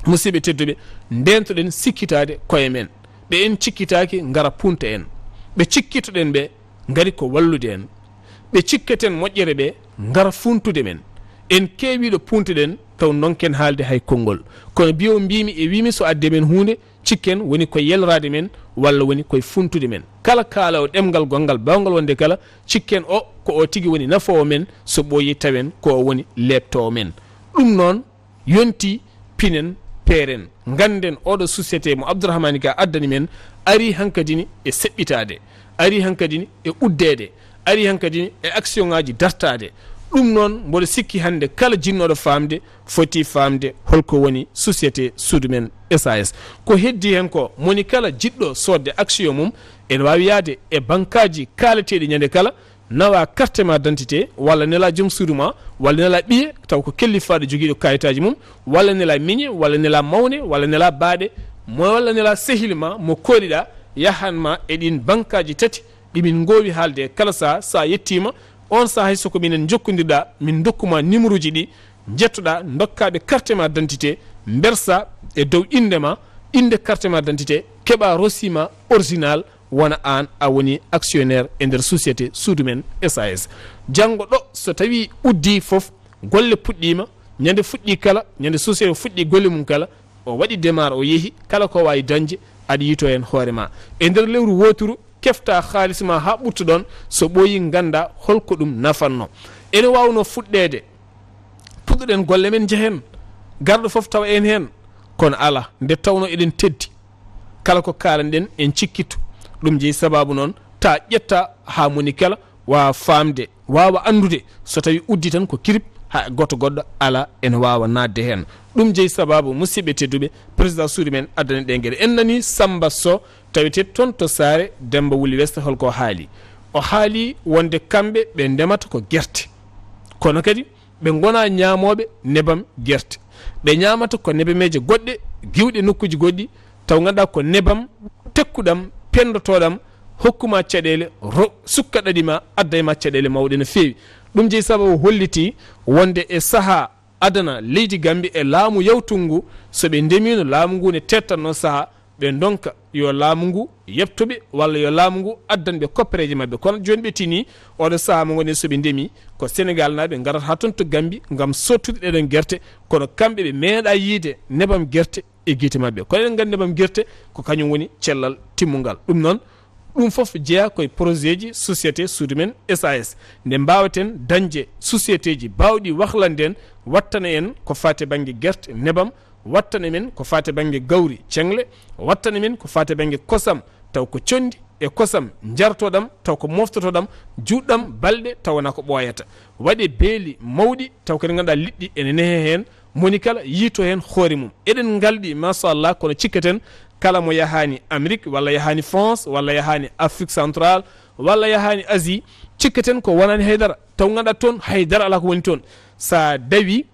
Musidɓe tedduɓe, ndeentoɗen sikkitaade koye men. Ɓe en cikkitaaki ngara punta en. Ɓe cikkitoɗen ɓe ngari ko wallude en. Ɓe cikketen moƴƴere ɓe ngara funtude men. En keewiiɗo puntuɗen taw ndonken haalde hay konngol. Kono biyo mbiimi e wiimi so adde men huunde, cikken woni koye yeloraade men walla woni koye funtude men. Kala kaaloowo ɗemngal gonngal baawngal wonde kala, cikken o ko o tigi woni nafoowo men, so ɓooyii tawen ko o woni leeptoowo men. Ɗum noon yonti pinen peeren. Ngannden oɗo société mo Abdourahmane Ka addani men ari hankadini e seɓɓitaade, ari hankadini e uddeede, ari hankadini e action ngaji dartaade. Ɗum noon mboɗo sikki hannde kala jinnooɗo faamde foti faamde holko woni société suudu men S A S. Ko heddi heen ko moni kala jiɗɗo soodde action mum ene waawi yahde e bankaaji kaalateeɗi ñande kala, nawa carte ma d'identité walla nela joom suudu ma walla nela ɓiye taw ko kellifaaɗo jogiiɗo kayitaaji mum walla nela miñe walla nela mawne walla nela baaɗe mo walla nela sehil ma mo kooliɗa yahan ma e ɗin bankaaji tati ɗi min ngoowi haalde kala saha sa yettiima on saha hay soko minen jokkondirɗa min dokkuma numéroji ɗi njettoɗa dokkaɓe carte ma d'identité mbersa e dow innde ma innde carte ma d'identité keɓa reçu ma original wona aan a woni actionnaire e nder société suudu men S A S. Janngo ɗo so tawi uddi fof golle puɗɗiima ñande fuɗɗi kala ñande société o fuɗɗi golle mum kala o waɗi démarre o yehi kala ko wawi dañde aɗa yito heen hoore ma e nder lewru woturu kefta haalis ma ha ɓurta ɗon so ɓooyi ganda holko ɗum nafanno ene wawno fuɗɗede puɗɗoɗen golle men jehen garɗo fof tawa en heen kono ala nde tawno eɗen teddi kala ko kalanɗen en cikkitto ɗum jeyi sababu noon ta ƴetta ha moni kala wawa famde wawa andude so tawi uddi tan ko kirib ha goto goɗɗo ala ene wawa nadde hen ɗum jeyi sababu musidɓe tedduɓe président suudu men addani ɗe gueɗe en nani samba so tawete toon to saare demba wuli westa holko haali o haali wonde kamɓe ɓe ndemata ko guerte kono kadi ɓe ngona ñaamooɓe nebam gerte. Ɓe ñaamata ko nebameeje goɗɗe, giwɗe nokkuuji goɗɗi, taw ngannduɗaa ko nebam tekkuɗam, penndotooɗam, hokkuma caɗeele, ro, sukka ɗaɗi ma, adday ma caɗeele mawɗe no feewi. Ɗum jeyi sababu holliti wonde e sahaa adana leydi Gambi e laamu yawtungu, so ɓe ndemiino laamu ngu ne teettanno sahaa, ɓe ndonka yo laamu ngu yepto ɓe walla yo laamu ngu addan ɓe koppereeje maɓɓe kono jooni ɓe tini oɗo sahaa mo ngonen so ɓe ndemi ko sénégal naaɓe ngarata haa toon to gambi ngam sottude ɗeɗon gerte kono kamɓe ɓe meeɗa yiide nebam gerte e gite maɓɓe kono eɗen nganndi nebam gerte ko kañum woni cellal timmungal ɗum noon ɗum fof jeyaa koye projet ji société suudu men sas nde mbaawaten dañde société ji baawɗi wahlande en wattana en ko faati bannge gerte nebam wattana men ko faati bannge gawri ceŋle wattana men ko faati bannge kosam taw ko conndi e kosam njartoɗam taw ko moftotoɗam juutɗam balɗe taw wona ko ɓooyata waɗe beeli mawɗi taw kadi ngannduɗaa liɗɗi ene nehe heen moni kala yiito heen hoore mum eɗen ngalɗi machallah kono cikketen kala mo yahani amérique walla yahani france walla yahani afrique central walla yahani asie cikketen ko wonani haydara taw ngannduɗaa toon haydara ala ko woni toon sa dawi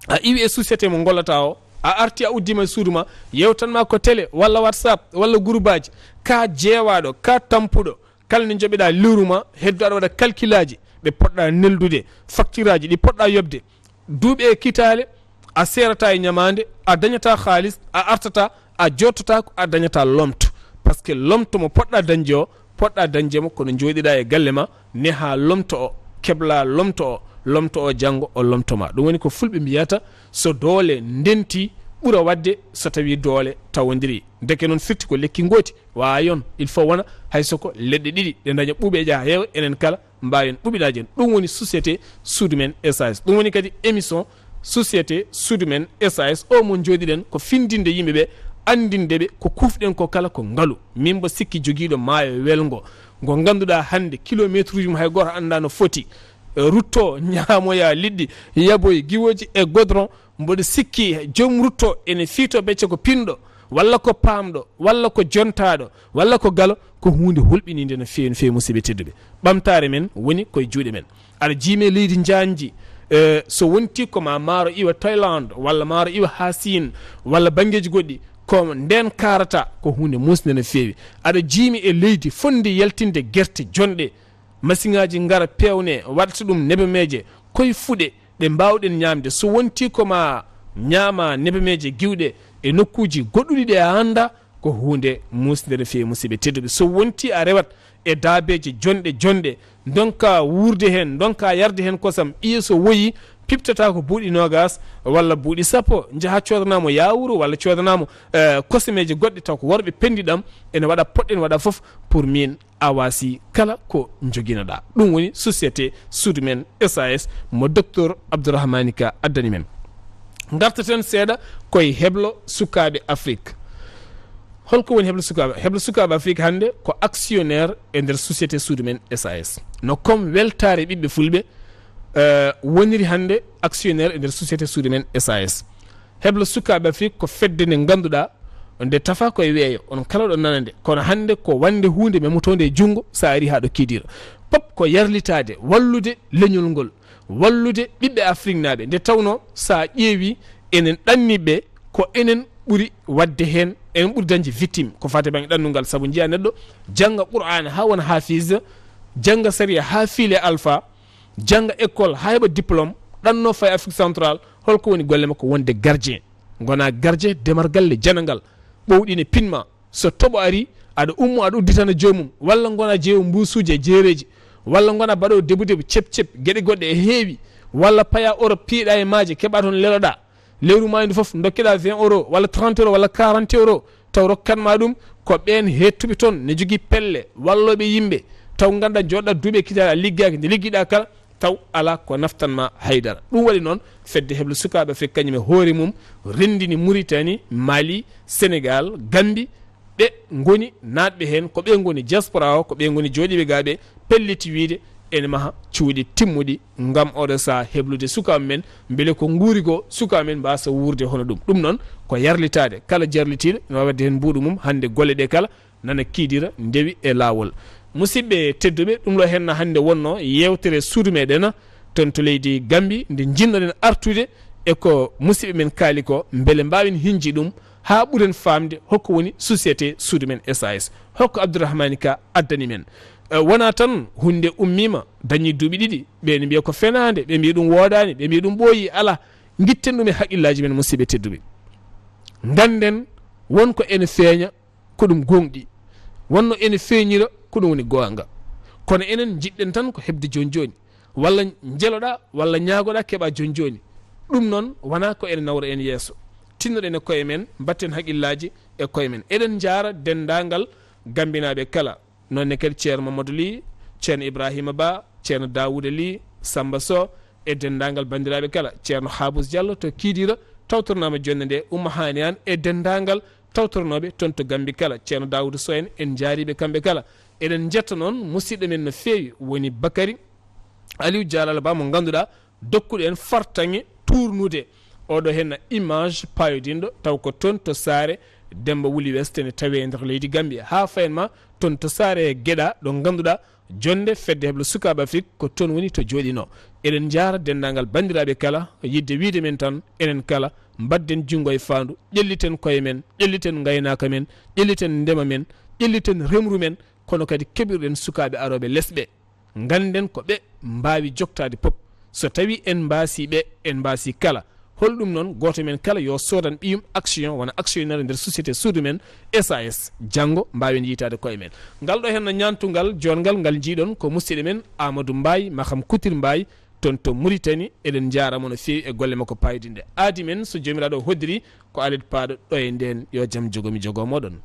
a iwi e société mo gollata o a arti a uddima e suudu ma yewtanma ko télé walla whatsapp walla groupe aji ka jeewaɗo ka tampuɗo kala nde joɓeɗa lewru ma heddo aɗa waɗa calcul aji ɓe poɗɗa neldude facture aji ɗi poɗɗa yobde duuɓi e kitale a serata e ñamande a dañata haalis a artata a jottata ko a dañata lomto par ce que lomto mo poɗɗa dañde o poɗɗa dañde mo kono jooɗiɗa e galle ma neha lomto o kebla lomto o lomto o janngo o lomto ma ɗum woni ko fulɓe mbiyata so doole ndenti ɓura waɗde so tawi doole tawodiri ndeke noon firti ko lekki gooti wawa yon il faut wona hay soko leɗɗe ɗiɗi ɗe daña ɓuuɓeeji ha heewa enen kala mbawen ɓuuɓiɗaji en ɗum woni société suudu men sas ɗum woni kadi émission société suudu men sas o mo jooɗiɗen ko findinde yimɓeɓe andindeɓe ko kufɗen ko kala ko ngaalu min mbo sikki joguiɗo maayo welgo ngo ganduɗa hande kilométre uji mum hay goto anda no foti rutto ñamoya liɗɗi yaboye giwoji e godron mboɗo sikki joom rutto ene fiito becce ko pinɗo walla ko pamɗo walla ko jontaɗo walla ko galo ko hunde hulɓininde no fewi no fewi musidɓe tedduɓe ɓamtare men woni koye juuɗe men aɗa jiimi e leydi njanji e, so wonti ko ma maaro iwa thaïlande walla maaro iwa ha chine walla banggueji goɗɗi ko nden karata ko hunde musde no fewi aɗa jiimi e leydi fondi yaltinde guerte jonɗe masiŋaaji ngara peewne waɗata ɗum nebemeeje koye fuɗe ɗe mbaawɗen ñaamde so wontii ko ma ñaama nebemeeje giwɗe e nokkuuji goɗɗuɗi ɗi a anndaa, ko huunde muusnde no feewi, musidɓe tedduɓe. So wonti a rewat e daabeeje jonɗe jonɗe, ndonka wuurde heen, ndonka yarde heen kosam, ɓiye so woyi, piɓtata ko buuɗi noogas walla buuɗi sappo, njaha coodanaa mo yaawuru walla coodanaa mo, eh, kosameeje goɗɗe, taw ko worɓe penndi ɗam, ene waɗa, poɗɗen waɗa fof pour min a waasi kala ko njoginoɗaa. Ɗum woni société suudu men S A S mo docteur Abdourahmani Ka addani men. Ngartaten seeɗa koye heblo sukaaɓe Afrik. Holko woni heblo sukaaɓe? Heblo sukaaɓe Afrik hannde ko actionnaire e nder société suudu men S A S. No comme weltaare ɓiɓɓe fulɓe, eh, woniri hannde actionnaire e nder société suudu men S A S. Heblo sukaaɓe Afrik ko fedde nde ngannduɗaa nde tafa koye weeyo, on kala ɗo nana nde, kono hannde ko wande huunde memotoonde e junngo, so a ari haa ɗo Kidira. Pop ko yarlitaade, wallude leñol ngol, wallude ɓiɓɓe Afriknaaɓe, nde tawnoo so a ƴeewi enen ɗanniiɓe, ko enen ɓuri waɗde heen, enen ɓuri dañde victime ko fate bannge ɗannungal, sabu njiya neɗɗo jannga Qur'aana haa wona hafiz, jannga sariya haa fiile alpha, jannga école haa heɓa diplôme, ɗanno fay Afrique Centrale, holko woni golle makko? Wonde gardien. Ngona gardien demal galle janangal, ɓowɗi ne pinma. So toɓo ari, aɗa ummo, aɗa udditana joomum, walla ngona jeewo mbuusuuji e jeereeji, walla ngona baɗowo debu debu, cep cep, geɗe goɗɗe e heewi, walla paya Europe, piiɗa e maaje, keɓa toon leloɗa. Lewru maa ndu fof, ndokkeɗaa vingt euro, walla trente euro, walla quarante euro, taw rokkat ma ɗum ko ɓeen heettuɓe toon, ne jogii pelle, wallooɓe yimɓe, taw ngannduɗaa, jooɗɗaa duuɓi e kitaale, a liggaaki, nde liggiɗaa kala, taw alaa ko naftan ma haydara. Ɗum waɗi noon, fedde heblo sukaaɓe Afrik kañum e hoore mum renndini Muritani, Mali, Senegal, Gambi, ɓe ngoni naatɓe heen, ko ɓe ngoni diaspora o, ko ɓe ngoni jooɗiiɓe gaa ɓe, pelliti wiide ene maha cuuɗi timmuɗi ngam oɗo saha heblude sukaaɓe men, mbele ko nguuri ko sukaaɓe men mbasa wuurde hono ɗum. Ɗum noon ko yarlitaade, kala jarlitiiɗo ene waawi waɗde heen mbuuɗu mum. Hannde golle ɗe kala nana Kidira ndewi e laawol. Musidɓe tedduɓe, ɗum ɗo heen hannde wonno yeewtere suudu meɗen toon to leydi Gambi, nde njiɗnoɗen artude e ko musidɓe men kaali ko, mbele mbaawen hinji ɗum haa ɓuren faamde hokko woni société suudu men S A S. Hokko Abdourahmani Ka addani men. Eh, wona tan huunde ummiima, dañi duuɓi ɗiɗi, ɓe ne mbiya ko fenaande, ɓe mbiya ɗum woodaani, ɓe mbiya ɗum ɓooyi, alaa. Ngitten ɗum e haqqillaaji men, musidɓe tedduɓe. Ngannden won ko ene feeña, ko ɗum gooŋɗi. Wonno ene feeñira, ko ɗum woni goonga. Kono enen njiɗɗen tan ko heɓde jooni jooni. Walla njeloɗaa, walla ñaagoɗaa, keɓa jooni jooni. Ɗum noon wonaa ko ene nawra en yeeso. Tinnoɗen e koye men, mbatten haqqillaaji e koye men. Eɗen njaara denndaangal Gambinaaɓe kala. Noon ne kadi Ceerno Mamadou Ly, Ceerno Ibrahima Ba, Ceerno Daouda Ly, Samba Sow, e denndaangal banndiraaɓe kala. Ceerno Habous Diallo to Kidira, tawtornaama jonnde nde, Oumou Hani Anne, e denndaangal tawtornooɓe toon to Gambi kala. Ceerno Daouda Sow en, en njaariiɓe kamɓe kala. Eɗen njetta noon musidɗo men no feewi, woni Bakary Aliou Dialal Ba, mo ngannduɗaa, dokkuɗo en fartaŋŋe tuurnude oɗo henna image payodinɗo, taw ko toon to saare Demba Wuli West ne tawee e nder leydi Gambia. Haa fayen ma toon to saare Geɗa, ɗo ngannduɗaa jonnde fedde heblo sukaaɓe Afrik ko toon woni to jooɗino. Eɗen njaara denndaangal banndiraaɓe kala, yidde wiide men tan, enen kala, mbadden junngo e faandu, ƴelliten koye men, ƴelliten ngaynaaka men, ƴelliten ndema men, ƴelliten remru men, kono kadi keɓirɗen sukaaɓe arooɓe les ɓe. Ngannden ko ɓe mbaawi joktaade pop. So tawii en mbaasii ɓe, en mbaasii kala. Holɗum noon? Gooto men kala yo soodan ɓiyum action, wona actionnaire nder société suudu men S A S. Janngo mbaawen yiytaade koye men. Ngal ɗo henna ñaantungal joɗngal ngal njiiɗon ko musidɗo men Amadou Mbaye, Maham Couture Mbaye, toon to Mauritanie. Eɗen njaara mo no feewi e golle makko paayodinɗe. Aadi men, so Joomiraaɗo hoddiri, ko alet paaɗo ɗo e ndeen, yo jam jogomi jogo moɗon.